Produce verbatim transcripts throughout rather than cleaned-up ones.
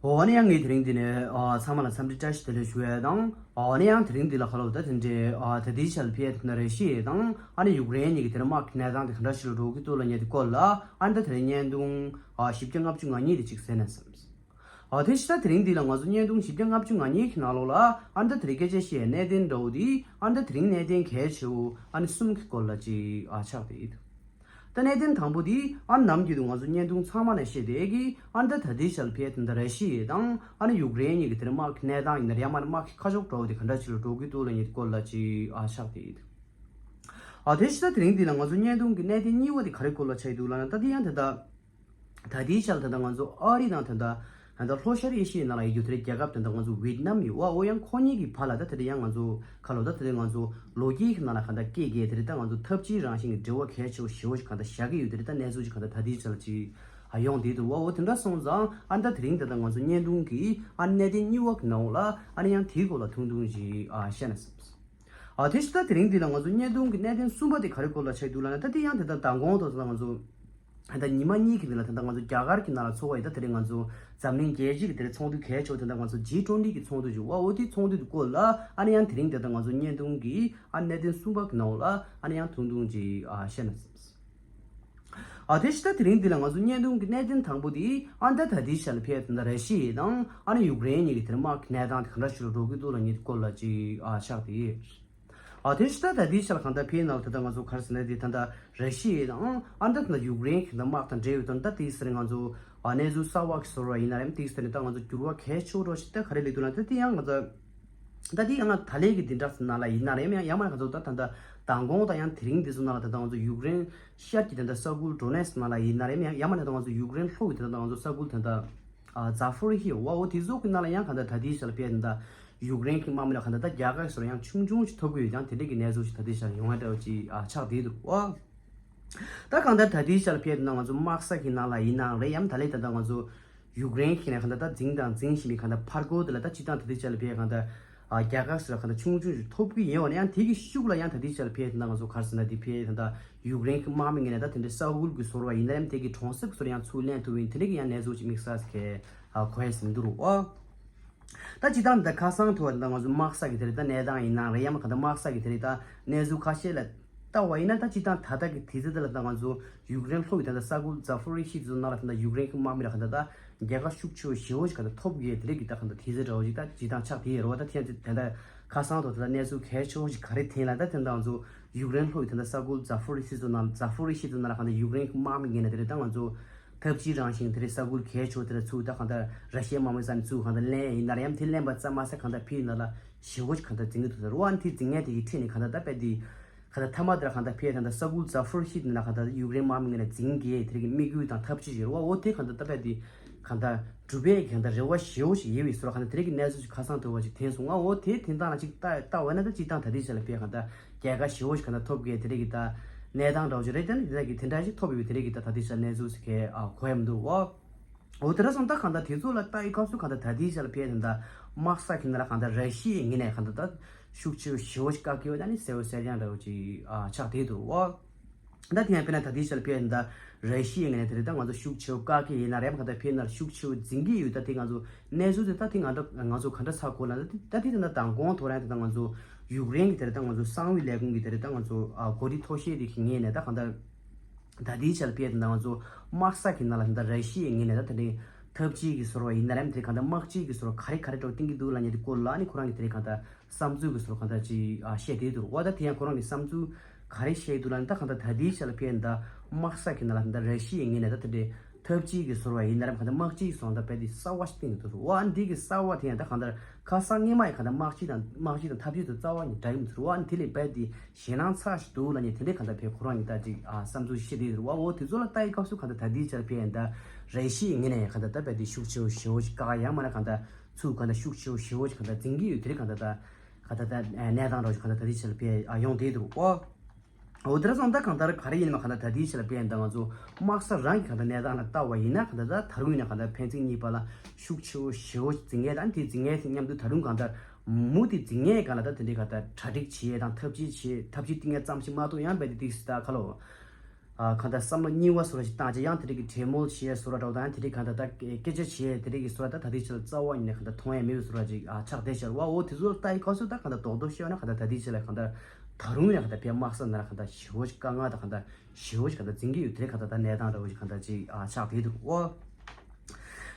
འོ་ཨ་ནི་ཡང་ངས་དེ་རིང་འདི་ནས་ཨ་ཚང་མ་ལ་འཚམས་འདྲི་བཀྲ་ཤིས་བདེ་ལེགས་ཞུ་ཡས་དང་། ཨ་ནི་ཡང་དེ་རིང་འདི་ལ་ཁ་ལོ་ད་དེ་འདྲའི་ཨ་ད་ལྟའི་ཆར་ཕེ་ཡ་དེ་ན་རེ་ཤི་ཡས་དང་ཨ་ནི་ཡུཀ་རེན་གཉིས་ཀྱི་དེ་ན་དམག་གི་གནས་སྟངས་དེ་ག་འདྲ་ཞིག་ལ་འགྲོ་གི་འདུག་ལབ་མཁན་དེ་སྐོར་ལ་ཨ་ནི་ད་དེ་རིང་བརྙན་ཐུང་ཨ་བཞི་བརྒྱ་ལྔ་བཅུ་ང་གཉིས་དེ་གཅིག་གསན་ན་བསམ། ཨ་དེ་ཕྱི་ད་དེ་རིང་འདི་ལ་ང་ཚོ་བརྙན་ཐུང་བཞི་བརྒྱ་ལྔ་བཅུ་ང་གཉིས་ཀྱི་ནང་ལོགས་ལ་ཨ་ནི་ད་དེ་རིང་སྐད་ཆ་བཤད་ཡས་གནད་དོན་འདྲ་བོ་དེ་ཨ་ནི་ད་དེ་རིང་གནད་དོན་གལ་ཆེ་བོ་ཨ་ནི་གསུམ་གྱི་སྐོར་ལ་ཅིག་ཨ་ཆགས་བསྡད་ཡོད། ད་གནད་དོན་དང་པོ་དེ་ཨ་ནི་ནམ་རྒྱུན་དུ་ང་ཚོ་བརྙན་ཐུང་ཚང་མ་ནས་བཤད་བསྡད་ཀྱི་ཨ་ནི་ད་ད་ལྟའི་ཆར་ཕེ་ཡ་དེ་འདྲ་རེ་ཤི་ཡས་དང་ཨ་ནི་ཡུཀ་རེན་གཉིས་ཀྱི་དེ་ན་དམག་གི་གནས་སྟངས་ཡིན་ན་རེད་ཡང་མ་ནི་དམག་གི་ཁ་ཕྱོགས་འདྲ་བོ་དེ་ག་འདྲ་ཞིག་ལ་འགྲོ་གི་འདུག་ལབ་མཁན་དེ་སྐོར་ལ་ཅིག་ཨ་ཆགས་བསྡད་ཡོད། ཨ་དེ་ཕྱི་ད་དེ་རིང་འདི་ལ་ང་ཚོ་བརྙན་ཐུང་གི་གནད་དོན་གཉིས་པ་དེ་ག་རེ་སྐོར་ལ་ཆགས་ཀྱི་འདུག་ལབ་ན། ད་དེ་ཡང་དེ་ད་ད་ལྟའི་ཆར་ད་ལྟ་ང་ཚོ་ཨ་རི་དང་ད་ལྟ་ད་ལྟ་ལྷོ་ཤར་ཨེ་ཤི་ཡའི་ནང་ལ་ཡོད་རྒྱུ་དེ་རེད། རྒྱལ་ཁབ་ད་ལྟ་ང་ཚོ་ཝེད་ནམ་ཡོད་པ། འོ་ཡང་ཁོ་གཉིས་ཀྱི་བར་ལ་ད་དེ་རེད་ཡང་ང་ཚོ་ཁ་ལོ་ད་དེ་རེད་ང་ཚོ་ལོ་རྒྱུས་ཀྱི་ནང་ལ་ག་ད་སྐད་རྒྱག་དེ་རེད། ད་ང་ཚོ་འཐབ་ཇུས་རང་བཞིན་གྱི་འབྲེལ་བ་གལ་ཆེ་བོ་ཞེ་བོ་ཞིག་ག་ད་བཞག་གི་ཡོད་དེ་རེད། ད་གནས་ཚུལ་ཅིག་ག་ད་ད་ལྟའི་ཆར་ཅིག་ཨ་ཡོང་བསྡད་འདུག་འོ་དེ་འདྲ་སོང་ཙང་ཨ་ད་དེ་རིང་ད་ལྟ་ང་ཚོ་བརྙན་ཐུང་གི་ཨ་གནད་དོན་གཉིས་པ་གི་ནང་ལ་ཨ་ནི་ཡང་དེའི་སྐོར་ལ་ཐུང་ཐུང་ཅིག་ཨ་བཤད་ན་བསམ། ཨ་དེ་ཕྱི་ད་དེ་རིང་འདི་ལ་ང་ཚོ་བརྙན་ཐུང་གི་གནད་དོན་གསུམ་པ་དེ་ག་རེ་སྐོར་ལ་ཆགས་འདུག་ལབ་ན། ད་དེ་ཡང་དེ་ལྟར་མདང་དགོང་དུ་ད་ང་ཚོ་ད་ཉི་མ་གཉིས་ཀྱི་རིང་ལ་ད་ལྟ་ང་ཚོ་རྒྱ་གར་གྱི་ནང་ལ་ཚོགས་པ་ཡི་ད་དེ་རིང་ང་ཚོ་འཛམ་གླིང་རྒྱལ་སྤྱི་གི་དེ་རིང་ཚོགས་འདུ་གལ་ཆེ་བོ་དེ་ད་ང་ཚོ་ཇི་ཊོན་ཊི་གི་ཚོགས་འདུ་ཅིག་ཡོད་པ། འོ་དེ་ཚོགས་འདུ་དེ་སྐོར་ལ་ཨ་ནི་ཡང་དེ་རིང་དེ་ད་ང་ཚོ་བརྙན་ཐུང་གི་ཨ་གནད་དོན་གསུམ་པ་གི་ནང་ལ་ཨ་ནི་ཡང་ཐུང་ཐུང་ཅིག་ཨ་བཤད་ན་བསམ། ཨ་དེ་ཕྱི་ད་དེ་རིང་འདི་ལ་ང་ཚོ་བརྙན་ཐུང་གི་གནད་དོན་དང་པོ་དེ་ཨ་ད་ད་ལྟའི་ཆར་ལ་ཕེ་ཡ་དེ་ད་རེ་ཤི་ཡ་དང་ཨ་ནི་ཡུཀ་རེན་གཉིས་ཀྱི་དེ་རིང་དམག་གི་གནས་སྟངས་དེ་ག་འདྲ་ཞིག་ལ་འགྲོ་གི་འདུག་ལབ་མཁན་དེ་སྐོར་ལ་ཅིག་ཨ་ཆགས་བསྡད་ཡོད། ཨ་དེ་ཕྱི་ད་ད་ལྟའི་ཆར་གང་ལྟར་ཕེ་ཡ་ནང་ལ་ད་ལྟ་ང་ཚོ་ག་རེ་ཟེར་ན་དེ་ད་ལྟ་རེ་ཤི་ཡ་དང་ཨ་ད་ད་ཡུཀ་རེན་གྱི་ད་དམག་དང་འབྲེལ་ཡོད་དོན་ད་དེ་ཟེར་ང་ཚོ་ཨ་གནས་ཚུལ་གསར་བ་གི་ཟེར་བ་ཡིན་ན་རེད། དེ་ཟེར་ནས་ད་ང་ཚོ་འགྱུར་བ་གལ་ཆེ་བོ་འགྲོ་ཞིག་ད་ག་རེ་སླེབས་འདུག་ལབ་ན། ད་དེ་ཡང་ང་ཚོ་ད་དེ་ཡང་ན་ད་ལན་གྱི་འདི་འདྲ་ཟེར་ན་ལ་ཡིན་ན་རེད། ཡང་ཡང་མ་ང་ཚོ་ད་ད་ད་མདང་དགོང་དང་ཡང་དེ་རིང་འདི་ཚོ་ནང་ལ་ད་ད་ང་ཚོ་ཡུཀ་རེན་ཤར་གྱི་དེ་འདྲ་ས་ཁུལ་ཌོ་ནེ་སི་ནང་ལ་ཡིན་ན་རེད། ཡང་ཡང་མ་ནས་ད་ང་ཚོ་ཡུཀ་རེན་ལྷོ་ཡི་དེ་འདྲ་ད་ང་ཚོ་ས་ཁུལ་དེ་འདྲ་ཨ་ཛ་ཧྥོ་རི་ཧི་ཝ་འོ་དེ་ཚོ་གི་ནང་ལ་ཡང་གང་ལྟར་ད་ལྟའི་ཆར་ལ་ཕེ་ཡ་དེ་འདྲ་ཡུཀ་རེན་གྱི་དམག་མི་ལ་གང་ལྟར་ད་རྒྱལ་ཁ་སོར་ཡང་ཆུང་ཆུང་ཞིག་ཐོབ་གི་ཡོད་ཀྱང་དེ་འདྲ་གི་གནས་ཚུལ་ཞིག་ད་ལྟའི་ཆར་ཡོང་ཡ་འདྲ་བ་ཅིག་ཨ་ཆགས་བསྡད་འདུག་ཨ། ད་གང་ལྟར་ད་ལྟའི་ཆར་ལ་ཕེ་ཡ་དེ་འདྲ་ང་ཚོ་དམག་ས་གི་ནང་ལ་ཡིན་ནའང་རེད། ཡང་ད་ལྟའི་ད་ལྟ་ང་ཚོ་ཡུཀ་རེན་གྱི་ནས་གང་ལྟར་ད་འཛིང་དང་འཛིང་བཞིན་པའི་གང་ལྟར་ཕར་རྒོལ་དེ་ལ་ད་སྤྱི་བཏང་ད་ལྟའི་ཆར་ལ་ཕེ་ཡ་གང་ལྟར། ཨ་རྒྱལ་ཁ་ཟེར་བ་གང་ལྟར་ཆུང་ཆུང་ཞིག་ཐོབ་ཀྱི་ཡོད་པ་ནས་ཡང་དེ་གི་ཤུགས་ལ་ཡང་ད་ལྟའི་ཆར་ལ་ཕེ་ཡ་དེ་འདྲ་ང་ཚོ་ག་རེ་ཟེར་ན་དེ་ཕེ་ཡ་དེ་འདྲ་ཡུཀ་རེན་གྱི་དམག་མི་ངོས་ནས་ད་དེ་འདྲའི་ས་ཁུལ་གྱི་ཟོར་བ་ཡིན་ན་ཡང་དེ་གི་གྲོང་གསེབ་ཀྱི་ཟོར་ཡང་ཚུར་ལེན་ཐུབ་ཡིན། དེ་འདྲ་གི་ཡང་གནས་ཚུལ་ཅིག་དམིགས་བསལ་གྱི་ཨ་གོ་ཡ་ཟིན་འདུག་རོ། ད་སྤྱི་བཏང་འདི་ཁ་སང་ཐུག་པ་འདི་ང་ཚོ་དམག་ས་གི་དེ་རེད། ད་གནས་སྟངས་ཡིན་ན་རེད། ཡང་མ་ག་ད་དམག་ས་གི་དེ་རེད། ད་གནས་ཚུལ་ཁ་ཤས་ལ་ལྟ་བ་ཡིན་ན་ད་སྤྱི་བཏང་ད་ལྟ་གི་དུས་ཚོད་འདི་ལ་ད་ང་ཚོ་ཡུཀ་རེན་ལྷོ་ཡི་ད་ལྟ་ས་ཁུལ་ཛ་ཧྥོ་རི་ཤི་དེ་ཚོ་ནང་ལ་ད་ལྟ་ཡུཀ་རེན་གི་དམག་མི་ལ་ག་ད་ད་རྒྱལ་ཁ་ཤུགས་ཆེ་བོ་ཞེ་བོ་ཞིག་ག་ད་ཐོབ་གི་དེ་རེད་གི། ད་ག་ད་དུས་ཚོད་འདྲ་བོ་ཞིག་ད་སྤྱི་བཏང་ཆགས་དེ་ཡོད་རེད་བ། ད་ཐེངས་དེ་ད་ཁ་སང་ཐོག་ད་ལྟ་གནས་ཚུལ་གལ་ཆེ་བོ་ཞིག་ག་རེ་ཐོན་ལ་ད་དེ་ད་ང་ཚོ་ཡུཀ་རེན་ལྷོ་ཡི་ད་ལྟ་ས་ཁུལ་ཛ་ཧྥོ་རི་ཤི་དེ་ཚོ་ནང་ཛ་ཧྥོ་རི་ཤི་དེ་ཚོ་ནང་ལ་ག་ད་ཡུཀ་རེན་གི་དམག་མི་ངོས་ནས་དེ་རེད། ད་ང་ཚོ་འཐབ་ཇུས་རང་བཞིན་དེ་རིང་ས་ཁུལ་གལ་ཆེ་བ་དེ་ལ་ཚུར་ད་གང་ལྟར་ར་ཤི་ཡའི་དམག་མི་ས་ནས་ཚུར་གང་ལྟར་ལེན་ཡིན་ན་ར་ཡང་དེ་ལེན་པ་ཙམ་མ་ཟད་གང་ལྟར་ཕི་ཡི་ནང་ལ་ཞི་བོ་ཞིག་གང་ལྟར་འཛིང་གི་འདུག་ཟེར་བ། ཨ་ནི་དེ་འཛིང་ངན་དེ་ཡི་ཁྲིད་ནས་གང་ལྟར་ད་དཔེ་དེ་གང་ལྟར་ཐ་མ་དེ་ལ་གང་ལྟར་ཕི་ཡི་གང་ལྟར་ས་ཁུལ་ཛ་ཧྥུར་ཤི་དེ་ན་གང་ལྟར་ཡུཀ་རེན་དམག་མི་ངོས་ནས་འཛིང་གི་དེ་རིགས་ཀྱི་དམིགས་ཡུལ་དང་འཐབ་ཇུས་ཡོད་རེད་བ། འོ་དེ་གང་ལྟར་ད་དཔེ་དེ་གང་ལྟར་འགྲུབ་པའི་གང་ལྟར་རེ་བ་ཞེ་བོ་ཞིག་ཡོད་པའི་བཟོ་འདྲ་གང་ལྟར་དེ་རིགས་ཀྱི་གནས་ཚུལ་ཞིག་ཁ་སང་ཐོས་པ་ཞིག་ཐོན་སོང་། ང་འོ་དེ་དེ་དང་ལ་ཅིག་ལྟ་ལྟ་བས་ན་ད་སྤྱི་བཏང་ད་ལྟའི་ཆ་ལ་ཕི་ཡི་གང་ལྟར་རྒྱལ་ཁ་ཞེ་བོ་ཞིག་གང་ལྟར་ཐོབ་གི་དེ་རིགས་ཀྱི་ད་གནས་སྟངས་འདྲ་བོ་ཞིག་རེད། དེ་ནི་དེ་འདྲ་གི་དེ་འདྲ་ཞིག་ཐོབ་ཡོད་པའི་དེ་རིགས་ཀྱི་ད་ད་ལྟའི་ཆར་གནས་ཚུལ་ཞིག་གས་ཨ་གོ་ཡ་མི་འདུག་འོ། འོ་དེ་འདྲ་སོང་ད་གང་ལྟར་དེ་ཚོ་ལ་ལྟ་ཡི་སྐབས་སུ་གང་ལྟར་ད་ལྟའི་ཆར་ལ་ཕེ་ཡ་དེ་འདྲ་དམག་ས་གི་ནང་ལ་གང་ལྟར་ར་ཤི་ཡའི་ངོས་ནས་གང་ལྟར་ད་ཤུགས་ཆེ་བོ་ཞེ་བོ་ཞིག་བཀག་གི་ཡོད། ད་ནི་གསལ་བོ་གསལ་རྐྱང་འདྲ་བོ་ཅིག་ཨ་ཆགས་བསྡད་འདུག་འོ། ད་དེ་ཡང་དཔེར་ན་ད་ལྟའི་ཆར་ལ་ཕེ་ཡ་དེ་འདྲ་ར་ཤི་ཡའི་ངོས་ནས་དེ་རེད། ད་ང་ཚོ་ཤུགས་ཆེ་བོ་བཀག་གི་ཡིན་ན་རེད། གང་ལྟར་ཕེ་ཡ་ནང་ལ་ཤུགས་ཆེ་བོ་འཛིང་གི་ཡོད། ད་དེ་ང་ཚོ་གནས་ཚུལ་དེ་ད་དེ་ང་འདྲ་ང་ཚོ་ག་འདྲ་ཚ་གོ་ལ་ད་དེ་ད་དེ་ད་ལྟ་མདང་དགོང་ཐོག་རང་དེ་ད་ང་ཚོ་ཡུཀ་རེན་གྱི་དེ་རེད། ད་ང་ཚོ་གསང་བའི་ལས་ཁུངས་ཀྱི་དེ་རེད། ད་ང་ཚོ་ཨ་གོ་སྒྲིག་ཐོག་ཤེས་དེ་གི་ངོས་ནས་ད་གང་ལྟར། ད་ལྟའི་ཆར་ཕེ་ཡ་དེ་འདྲ་ང་ཚོ་དམག་ས་གི་ནང་ལ་དེ་འདྲ་ར་ཤི་ཡའི་ངོས་ནས་ད་དེ་འདྲའི་འཐབ་ཇུས་ཀྱི་བཟོ་འདྲ་ཡིན་ན་རེད། དེ་གང་ལྟར་དམག་སྤྱི་གི་བཟོ་འདྲ་ག་རེ་ག་རེ་འདྲ་བཏིང་གི་འདུག་ལབ་མཁན་དེ་སྐོར་ལ་ཨ་ནི་ཁོ་རང་གི་དེ་རིང་གང་ལྟར་བསམ་ཚུལ་གྱི་བཟོ་འདྲ་གང་ལྟར་ཅིག་ཨ་བཤད་བསྡད་འདུག་རོ། འོ་ད་དེ་ཡང་ཁོ་རང་གི་བསམ་ཚུལ་ག་རེ་བཤད་འདུག་ལབ་ན། ད་གང་ལྟར་ད་ལྟའི་ཆར་ལ་ཕེ་ཡ་དེ་འདྲ་དམག་ས་གི་ནང་ལ་དེ་འདྲ་ར་ཤི་ཡའི་ངོས་ནས་ད་དེ་འདྲའི་འཐབ་ཇུས་ཀྱི་བཟོ་འདྲ་ཡིན་ན་རེད། གང་ལྟར་དམག་སྤྱི་གི་བཟོ་འདྲ་དཔེ་དེ་གསར་བ་ཞིག་བཏིང་གི་འདུག་རོ། འོ་ཨ་ནི་དེ་གི་གསར་བ་དེ་ཡང་ད་གང་ལྟར་ཁ་སང་སྔོན་མ་ཡི་གང་ལྟར་དམག་སྤྱི་དང་དམག་སྤྱི་དང་འཐབ་ཇུས་དང་རྩ་བ་ནས་འདྲ་གི་མི་འདུག་རོ། ཨ་ནི་དེ་ལས་དཔེ་དེ་ཞེད་སྣང་ཚ་ཞིག་འདུག་ལབ་མཁན་དེ་འདྲའི་གང་ལྟར་ཕེ་ཁོ་རང་གི་ད་ཅིག་ཨ་བསམ་ཚུལ་བཤད་བསྡད་འདུག་རོ། འོ་དེ་ཚོ་ལ་ལྟ་ཡི་སྐབས་སུ་གང་ལྟར་ད་ལྟའི་ཆར་ཕེ་ཡ་དེ་འདྲ་ར་ཤི་ཡའི་ངོས་ནས་ཡང་གང་ལྟར་ད་དཔེ་དེ་ཤུགས་ཆེ་བོ་ཞེ་བོ་ཞིག་བཀག་ཡང་མ་ན་གང་ལྟར་ཚུར་གང་ལྟར་ཤུགས་ཆེ་བོ་ཞེ་བོ་ཞིག་གང་ལྟར་འཛིང་གི་ཡོད། དེ་རིགས་གང་ལྟར་ད་གང་ལྟར་ད་གནས་སྟངས་འདྲ་བོ་ཞིག་གང་ལྟར་ད་ལྟའི་ཆར་ཕེ་ཡ་ཡོང་བསྡད་འདུག་རོ། འོ་དེ་འདྲ་སོང་ད་གང་ལྟར་ག་རེ་ཡིན་མ་གང་ལྟར་ད་ལྟའི་ཆར་ཕེ་ཡ་དེ་འདྲ་ང་ཚོ་དམག་ས་རང་གི་གང་ལྟར་གནས་སྟངས་ལ་ལྟ་བ་ཡིན་ན་གང་ལྟར་ད་ད་རུང་ཡིན་ན་གང་ལྟར་ཕན་ཚུན་གཉིས་བར་ལ་ཤུགས་ཆེ་བོ་ཞེ་བོ་འཛིང་ངེས་དང་དེ་འཛིང་ངེས་དེ་མཉམ་དུ་ད་རུང་གང་ལྟར་མུ་མཐུད་འཛིང་ངེས་གང་ལ་ད་དེ་འདྲའི་གང་ལྟར་གྲ་སྒྲིག་བྱེད་ཡས་དང་འཐབ་ཇུས་བྱེད་འཐབ་ཇུས་བཏིང་ཡས་ཙམ་ཞིག་མ་གཏོགས་ཡང་རྦད་དེ་ཏིག་སི་ད་ཁ་ལོ། ཨ་གང་ལྟར་བསམ་བློ་རྙིང་བ་བཟོ་འདྲ་ཞིག་བཏང་བྱས། ཡང་དེ་འདྲ་གི་གྲོས་མོལ་བྱེད་བཟོ་འདྲ་འདྲ་བོ་དང་། ཡང་དེ་འདྲ་གང་ལྟར་ད་སྐད་ཆ་བྱེད་དེ་འདྲ་གི་བཟོ་འདྲ་ད་ད་ལྟའི་ཆར་རྩ་བ་ཉིད་ནས་གང་ལྟར་མཐོང་ཡ་མེད་པའི་བཟོ་འདྲ་ཅིག་ཨ་ཆགས་བསྡད་ཤག་པ། འོ་དེ་ཚོ་ལ་ལྟ་ཡི་སྐབས་སུ་ད་གང་ལྟར་རྡོག་རྡོག་བཤད་ན་གང་ལྟར་ད་ལྟའི་ཆར་ལ་གང་ལྟར་ད་རུང་ཡང་གང་ལྟར་ཕའི་དམག་ས་ནང་ལ་གང་ལྟར་ཞེ་པོ་ཅིག་དཀའ་ངལ་དང་གང་ལྟར་ཞེ་པོ་ཅིག་གང་ལྟར་འཛིང་གི་ཡོད། དེ་གང་ལྟར་ད་གནས་སྟངས་འདྲ་བོ་ཞིག་གང་ལྟར་ཅིག་ཨ་ཆགས་བསྡད་འདུག་པ།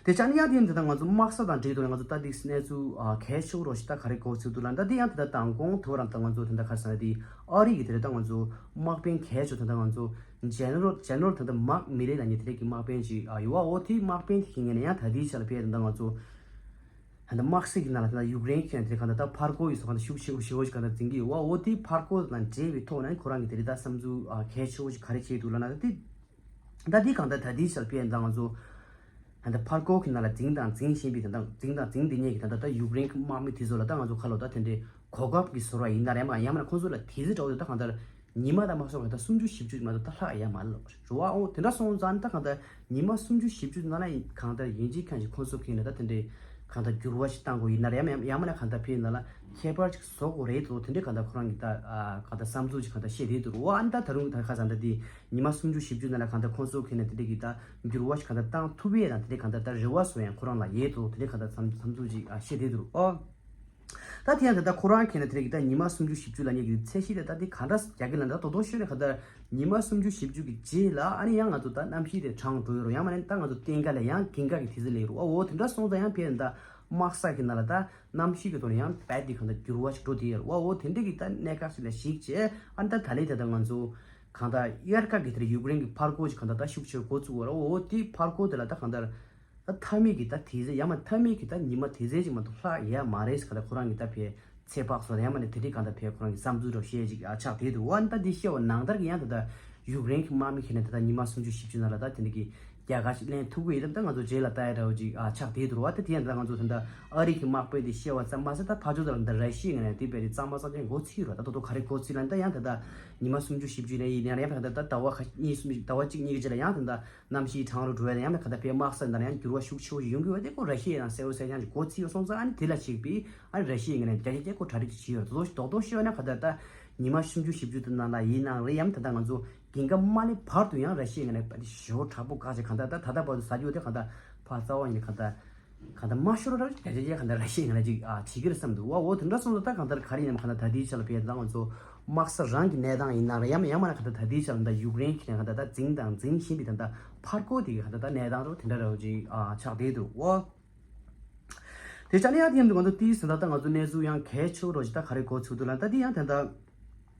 དེ་ཆ་ནས་ཡང་དེ་ཡིན་ད་ང་ཚོ་དམག་ས་དང་འབྲེལ་དུ་ང་ཚོ་ད་འདི་གནས་ཚུལ་ཨ་གལ་ཆེ་བོ་རོ་ཞིག་ད་ག་རེ་གོ་ཚུལ་འདུག་ལབ་ན། ད་དེ་ཡང་དེ་ད་དང་གོང་དུ་རང་ད་ང་ཚོ་དེ་འདྲ་ག་རེ་ཟེར་ན། དེ་ཨ་རི་གི་དེ་རེད། ད་ང་ཚོ་དམག་དཔོན་གལ་ཆེ་དེ་འདྲ་ང་ཚོ་ཇེ་ནེ་རལ་ཇེ་ནེ་རལ་དེ་འདྲ་མཱརྐ་མི་ལེ་ལབ་མཁན་དེ་འདྲ་གི་དམག་དཔོན་ཅིག་ཨ་ཡོད་པ། འོ་དེ་དམག་དཔོན་དེ་གི་ངོས་ནས་ཡང་ད་དེའི་ཆ་ལ་ཕེབས་དེ་འདྲ་ང་ཚོ་ད་དམག་ས་གི་ནང་ལ་དེ་འདྲ་ཡུཀ་རེན་གྱི་དེ་གང་ལྟར་ད་ཕར་རྒོལ་ཡོད་སོགས་གང་ལྟར་ཤུགས་ཆེ་བོ་ཞེ་པོ་ཞིག་གང་ལྟར་འཛིང་གི་ཡོད་པ། འོ་དེ་ཕར་རྒོལ་དང་འབྲེལ་བའི་ཐོག་ནས་ཁོ་རང་གི་དེ་རེད། ད་བསམ་ཚུལ་ཨ་གལ་ཆེ་བོ་ཞིག་ག་རེ་བྱས་འདུག་ལབ་ན། ད་དེ་ད་འདི་གང་ལྟར་ད་འདིའི་ཆར་ཕེབས་ད་ང་ཚོ་ད་ལྟ་ཕར་རྒོལ་གྱི་ནང་ལ་འཛིང་དང་འཛིང་བཞིན་པའི་ད་ལྟ་འཛིང་དང་འཛིང་བསྡད་མཁན་གྱི་ད་ལྟ་ད་ཡུཀ་རེན་གྱི་དམག་མི་དེ་ཚོ་ལ་ད་ང་ཚོ་ཁ་ལོ་ད་དེ་འདྲའི་གོ་སྐབས་ཀྱི་བཟོ་འདྲ་ཡིན་ན་རེད་མ། ཡང་མིན་ན་ཁོང་ཚོ་ལ་དེ་ཚོ་འདྲ་བོ་ད་གང་ལྟར་ཉི་མ་ད་མ་སོང་ག་ད་སུམ་ཅུ་བཞི་བཅུ་མ་གཏོགས་ད་ལྷག་ཡ་མ་རེད་ལབ་པ་རེད་པ། འོ་དེ་འདྲ་སོང་ཙང་ད་གང་ལྟར་ཉི་མ་སུམ་ཅུ་བཞི་བཅུ་ནང་ལ་གང་ལྟར་ཡིན་གཅིག་མིན་གཅིག་ཁོང་ཚོ་གིས་ནི་ད་དེ་འདྲའི་གང་ལྟར་འགྱུར་བ་ཞིག་གཏང་དགོས་ཡིན་ན་རེད་མ། ཡང་མིན་ན་གང་ལྟར་ཕེབས་ནང་ལ་ཁྱད་པར་ཅིག་བཟོ་དགོས་རེད་དོ། དེ་འདྲའི་གང་ལྟར་ཁོ་རང་གི་ད་གང་ལྟར་བསམ་ཚུལ་ཅིག་གང་ལྟར་བཤད་བསྡད་འདུག་འོ་ཨ་ནི་ད་ད་རུང་ད་ཁ་སང་ད་དེ་ཉི་མ་སུམ་ཅུ་བཞི་བཅུ་ནང་ལ་གང་ལྟར་ཁོང་ཚོ་གིས་ནི་དེ་འདྲ་གི་ད་འགྱུར་བ་ཞིག་གང་ལྟར་བཏང་ཐུབ་ཡས་དང་། དེ་འདྲའི་གང་ལྟར་ད་རེ་བ་བཟོ་ཡང་ཁོ་རང་ལ་ཡོད་དོ། དེ་འདྲའི་གང་ལྟར་བསམ་བསམ་ཚུལ་ཅིག་བཤད་བསྡད་འདུག་འོ། ད་དེ་ཡང་ད་ལྟ་ཁོ་རང་གིས་ནི་དེ་རིང་གི་ད་ཉི་མ་སུམ་ཅུ་བཞི་བཅུ་ལབ་མཁན་གྱི་ཚད་གཞི་དེ་ད་དེ་ག་འདྲ་རྒྱག་གི་ལབ་ན། ད་རྡོག་རྡོག་ཤོད་ནས་ག་ད་ཉི་མ་སུམ་ཅུ་བཞི་བཅུ་གི་རྗེས་ལ་ཨ་ནི་ཡང་ང་ཚོ་ད་གནམ་གཤིས་དེ་གྲང་འགྲོ་ཡི་རོ། ཡང་མ་ནི་ད་ང་ཚོ་གཏན་འཁེལ་ལ་ཡང་གིན་ག་གི་དུས་ཚོད་སླེབས་རོ། འོ་དེ་འདྲ་སོང་ཙང་ཡང་ཕེབས་ད་དམག་ས་གི་ནང་ལ་ད་གནམ་གཤིས་ཀྱི་ཐོག་ནས་ཡང་རྦད་དེ་གང་ལྟར་འགྱུར་བ་ཞིག་འགྲོ་བསྡད་ཡོད་རོ། འོ་དེ་འདྲ་གི་ད་གནད་འགག་ཞིག་ལ་གཞིགས་བྱས་ཨ་ནི་ད་ད་ལན་དེ་ད་ང་ཚོ་གང་ལྟར་དབྱར་ཁ་གི་དེར་ཡུཀ་རེན་གྱི་ཕར་རྒོལ་ཞིག་གང་ལྟར་ད་ཤུགས་ཆེར་འགོ་བཙུགས་པ་རོ། འོ་དེ་ཕར་རྒོལ་དེ་ལ་ད་གང་ལྟར། ད་མཐའ་མའི་གི་ད་དེ་ཚེ་ཡང་མ་མཐའ་མའི་གི་ད་ཉི་མ་དེ་ཚེ་ཅིག་མ་གཏོགས་ལྷག་ཡ་མ་རེད་ཟེར་ག་ད་ཁོ་རང་གི་ད་ཕའི་ཚོད་དཔག་སོགས་ཡང་མ་ནི་དེ་འདྲའི་གང་ད་ཕའི་ཁོ་རང་གི་བསམ་ཚུལ་འདྲ་བཤད་ཅིག་ཨ་ཆགས་བསྡད་འདུག་འོ་ད་འདི་བཤད་པ་ནང་ལྟར་གི་ཡང་ད་ད་ཡུཀ་རེན་གི་དམག་མི་ཁྱེར་ནས་ད་ད་ཉི་མ་སུམ་ཅུ་བཞི་བཅུ་ནང་ལ་ད་དེ་འདྲ་གི་རྒྱལ་ཁ་ཞིག་ལེན་ཐུབ་ཀྱི་ཡོད། ད་ད་ང་ཚོ་རྗེས་ལ་ལྟ་ཡ་འདྲ་བོ་ཅིག་ཨ་ཆགས་བསྡད་འདུག་འོ་ད་དེ་ཡང་ད་ང་ཚོ་ད་ད་ཨ་རི་གི་དམག་དཔོན་དེ་བཤད་པ་ཙམ་མ་ཟད་ད་ཕར་ཕྱོགས་ད་ལ་ད་ར་ཤི་ཡའི་ངོས་ནས་དེ་བས་དེ་གཙང་མ་གཙང་རྐྱང་འགོ་ཚུགས་ཡོད་ར། ད་ད་དོ་ག་རེ་འགོ་ཚུགས་ལ་ད་ཡང་ད་ད་ཉི་མ་སུམ་ཅུ་བཞི་བཅུ་ནས་ཡིན་ཡང་ཡང་ད་ད་ཟླ་བ་ཁ་གཉིས་གསུམ་ཟླ་བ་གཅིག་གཉིས་ཀྱི་རྗེས་ལ་ཡང་ད་ད། གནམ་གཤིས་གྲང་རུ་འགྲོ་བས་ཡང་ན་ག་ད་ཕའི་དམག་ས་ནང་ཡང་འགྱུར་བ་ཤུགས་ཆེ་བོ་ཞིག་ཡོང་གི་ཡོད་དེ་ཁོ་ར་ཤི་ཡའི་ནང་གསལ་བོ་གསལ་རྐྱང་ཞིག་འགོ་ཚུགས་ཡོད་སོང་ཙང་ཨ་ནི་དེ་ལ་གཞིགས་པའི་ཨ་ནི་ར་ཤི་ཡའི་ངོས་ནས་རྒྱ་ཆེ་རྒྱ་ཁོ་གྲ་སྒྲིག་ཅིག་བྱས་ཡོད། རྡོག་རྡོག་ཤོད་ན་ག་ད་ད་ཉི་མ་སུམ་ཅུ་བཞི་བཅུ་དེ་ནང་ལ་ཡིན་ནའང་རེད། ཡང་ད་ད་ང་ཚོ་གིན་ག་མ་ལེན་བར་དུ་ཡང་ར་ཤི་ཡའི་ངོས་ནས་པ་དེ་ཞེ་པོ་དྲག་པོ་བཀག་བྱས་ག་ད་ད་ད་ད་བར་དུ་ཟ་རྒྱུ་དེ་ག་ད་ཕ་རྩ་བ་ཡིན་ག་ད། གང་ལྟར་མ་ཤོར་ར་རྒྱ་ཆེ་རྒྱ་གང་ལྟར་ར་ཤི་ཡའི་ངོས་ནས་ཅིག་ཨ་བྱེད་ཀྱི་རེད་བསམ་འདུག་བ། འོ་དེ་འདྲ་སོང་ཙང་ད་གང་ལྟར་ག་རེ་ཡིན་ནམ་གང་ལྟར་ད་ལྟའི་ཆ་ལ་ཕེབས་ད་ང་ཚོ་དམག་ས་རང་གི་གནས་སྟངས་ཡིན་ན་རེད། ཡང་ཡང་མ་ན་གང་ལྟར་ད་ལྟའི་ཆ་ལ་ད་ཡུཀ་རེན་གྱི་གང་ལྟར་ད་འཛིང་དང་འཛིང་བཞིན་པའི་ད་ལྟ་ཕར་རྒོལ་དེ་གི་གང་ལྟར་ད་གནས་སྟངས་རོ་དེ་འདྲ་ར་ཅིག་ཨ་ཆགས་བསྡད་འདུག་བ། དེ་ཆ་ནས་ཡང་དེ་ཡིན་འདུག་ང་ཚོ་དེའི་ཟིན་ད་ད་ང་ཚོ་གནས་ཚུལ་ཡང་གལ་ཆེ་བོ་རོ་ཅིག་ད་ག་རེ་གོ་ཚུགས་འདུག་ལ་ད་དེ་ཡང་ད་ལྟ།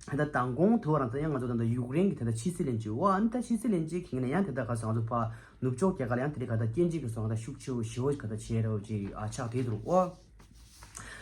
ད་མདང་དགོང་དུ་བ་རང་ད་ཡང་ང་ཚོ་ད་ལྟ་ཡུཀ་རེན་གྱི་ད་ལྟ་ཕྱི་སྲིད་བློན་ཆེན་འོ་ཨ་ནི་ད་ཕྱི་སྲིད་བློན་ཆེན་གྱིས་ནས་ཡང་དེ་ད་ག་ས་ང་ཚོ་ཕ་ནུབ་ཕྱོགས་རྒྱལ་ཁབ་ལ་ཡང་དེ་རིགས་ག་ད་སྐྱོན་བརྗོད་ཀྱི་སོང་ད་ཤུགས་ཆེ་བོ་ཞེ་བོ་ག་ད་བྱས་རེད་ཅིག་ཨ་ཆགས་བསྡད་འདུག་འོ།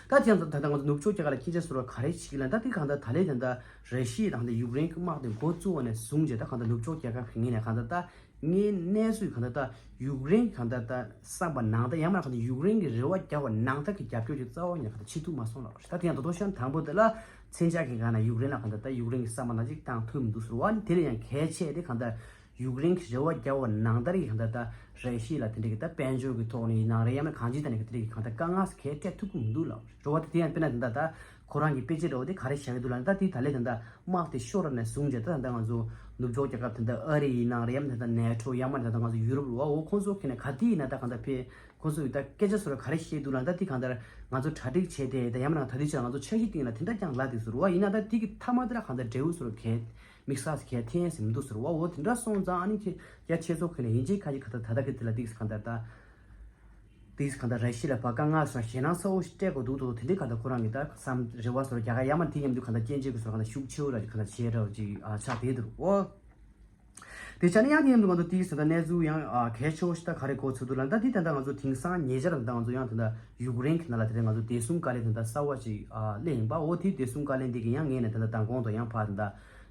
ད་དེ་ཡང་ད་ད་ང་ཚོ་ནུབ་ཕྱོགས་རྒྱལ་ཁབ་ལ་སྐྱོན་བརྗོད་སོ་ར་ག་རེ་བྱེད་ཀྱི་ལ་ད་དེ་ག་ད་ད་ལས་ད་ད་ར་ཤི་ཡ་དང་ད་ཡུཀ་རེན་གྱི་དམག་དེ་འགོ་བཙུགས་པ་ནས་བཟུང་བྱས་ད་ག་ད་ནུབ་ཕྱོགས་རྒྱལ་ཁབ་ཀྱི་ངོས་ནས་ག་ད་ད། ངའི་གནས་ཚུལ་གང་ལྟར་ད་ཡུཀ་རེན་གང་ལྟར་ད་བསམ་པ་ནང་ལྟར་ཡང་མིན་ན་གང་ལྟར་ཡུཀ་རེན་གྱི་རེ་བ་རྒྱག་པ་ནང་ལྟར་གྱི་རྒྱབ་སྐྱོར་གྱི་རྩ་བ་ཉིད་གང་ལྟར་བྱེད་ཐུབ་མ་སོང་ལ། ད་དེ་ཡང་ད་དུང་ཤང་དང་པོ་དེ་ལ་མཚོན་ཆ་གི་སྒང་ན་ཡུཀ་རེན་ལ་གང་ལྟར་ད་ཡུཀ་རེན་གྱི་བསམ་པ་ནང་ཅིག་བཏང་ཐུབ་མི་འདུག་ཟེར་བ་ནི་དེ་ལས་ཡང་གལ་ཆེ་དེ་གང་ལྟར་ཡུཀ་རེན་གྱི་རེ་བ་རྒྱག་པ་ནང་ལྟར་གྱི་གང་ལྟར་ད་ར་ཤི་ཡ་ལ་དེ་འདྲ་གི་ད་དཔལ་འབྱོར་གྱི་ཐོག་ནས་ཡིན་ནའང་རེད། ཡང་མིན་ན་གང་ཅི་ད་ནས་གི་དེ་འདྲ་གི་གང་ལྟར་དཀའ་ངལ་གལ་འཕྲད་ཐུབ་ཀྱི་མི་འདུག་ལ། རེ་བ་དེ་དེ་ཡང་དཔེར་ན་དེ་འདྲ་ད། ཁོ་རང་གི་དཔེ་ཆ་འདྲ་བོ་དེ་ག་རེ་བཞག་གི་འདུག་ལབ་ན། ད་དེ་ད་ལས་ད་ལྟ་དམག་དེ་ཤོར་བ་ནས་བཟུང་བྱས་ད་ད་ལྟ་ང་ཚོ་ནུབ་ཕྱོགས་རྒྱལ་ཁབ་དེ་འདྲ་ཨ་རི་ཡིན་ནའང་རེད། ཡང་མིན་ད་ལྟ་ནེ་ཊོ་ཡང་མིན་ད་ལྟ་ང་ཚོ་ཡུ་རོབ་རུ་བ་འོ་ཁོང་ཚོ་ཁྱེད་ནས་ག་དུས་ཡིན་ན་ད་གང་ལྟར་ཕེ་ཁོང་ཚོ་ཡི་ད་སྐད་ཆ་སོ་ར་ག་རེ་བཤད་འདུག་ལབ་ན། ད་དེ་གང་ལྟར་ང་ཚོ་གྲ་སྒྲིག་བྱས་ཏེ་ད་ཡང་མིན་ན་ད་དུས་ཆ་ང་ཚོ་འཆར་གཞི་སྟེང་ལ་དེ་འདྲ་ཀྱང་ལབ་དེ་ཟེར་བ་ཡིན་ན། ད་དེ་གི་མཐའ་མ་དེ་ལ་གང་ལྟར་འབྲས་བུ་སོ་ར་གས་དམིགས་བསལ་གས་ཐེན་ཟིན་མི་འདུག་ཟེར་བ། འོ་དེ་འདྲ་སོང་ཙང་ཨ་ནི་ཁྱེད་རྒྱ་ཆེ་ཚོགས་ཁྱེད་ནས་ཡིན་གཅིག་ཁ་ཅིག་ག་ད་ད་ད་གི་དེ་ལ་དེ་གི་གང་ལྟར་ད། དེས་གང་ལྟར་ར་ཤི་ལ་ཕར་དཀའ་ངལ་སོགས་ཞེད་སྣང་ཚ་བོ་ཞིག་སྤྲད་དགོས་འདུག་དོ། དེ་འདྲའི་གང་ལྟར་ཁོ་རང་གིས་ད་བསམ་རེ་བ་སོགས་རྒྱག་ག་ཡ་མ་དེ་མཉམ་དུ་གང་ལྟར་སྐྱོན་བརྗོད་ཀྱི་སོགས་གང་ལྟར་ཤུགས་ཆེ་བོ་ར་གང་ལྟར་བྱས་ར་ཅིག་ཨ་ཆགས་བསྡད་འདུག་ཨོ། དེ་ཆ་ནས་ཡང་དེ་མཉམ་དུ་ང་ཚོ་དེའི་ཟེར་ད་གནས་ཚུལ་ཡང་ཨ་གལ་ཆེ་བོ་ཞིག་ད་ག་རེ་གོ་ཚུལ་འདུག་ལབ་ན། ད་དེ་ད་ལྟ་ང་ཚོ་དེང་སང་ཉེ་ཆར་ད་ལྟ་ང་ཚོ་ཡང་ད་ལྟ་ཡུཀ་རེན་གྱི་ནང་ལ་དེ་རིང་ང་ཚོ་བདེ་སྲུང་བཀའ་བློན་ད་ལྟ་གསར་བ་ཅིག་ཨ་སླེབས་ཡིན་པ། འོ་དེ་བདེ་སྲུང་བཀའ་བློན་དེ་གི་ཡང་ངས་ནས་ད་ལྟ་མདང་དགོང་དང་ཡང་ཕར་ད་ལྟ་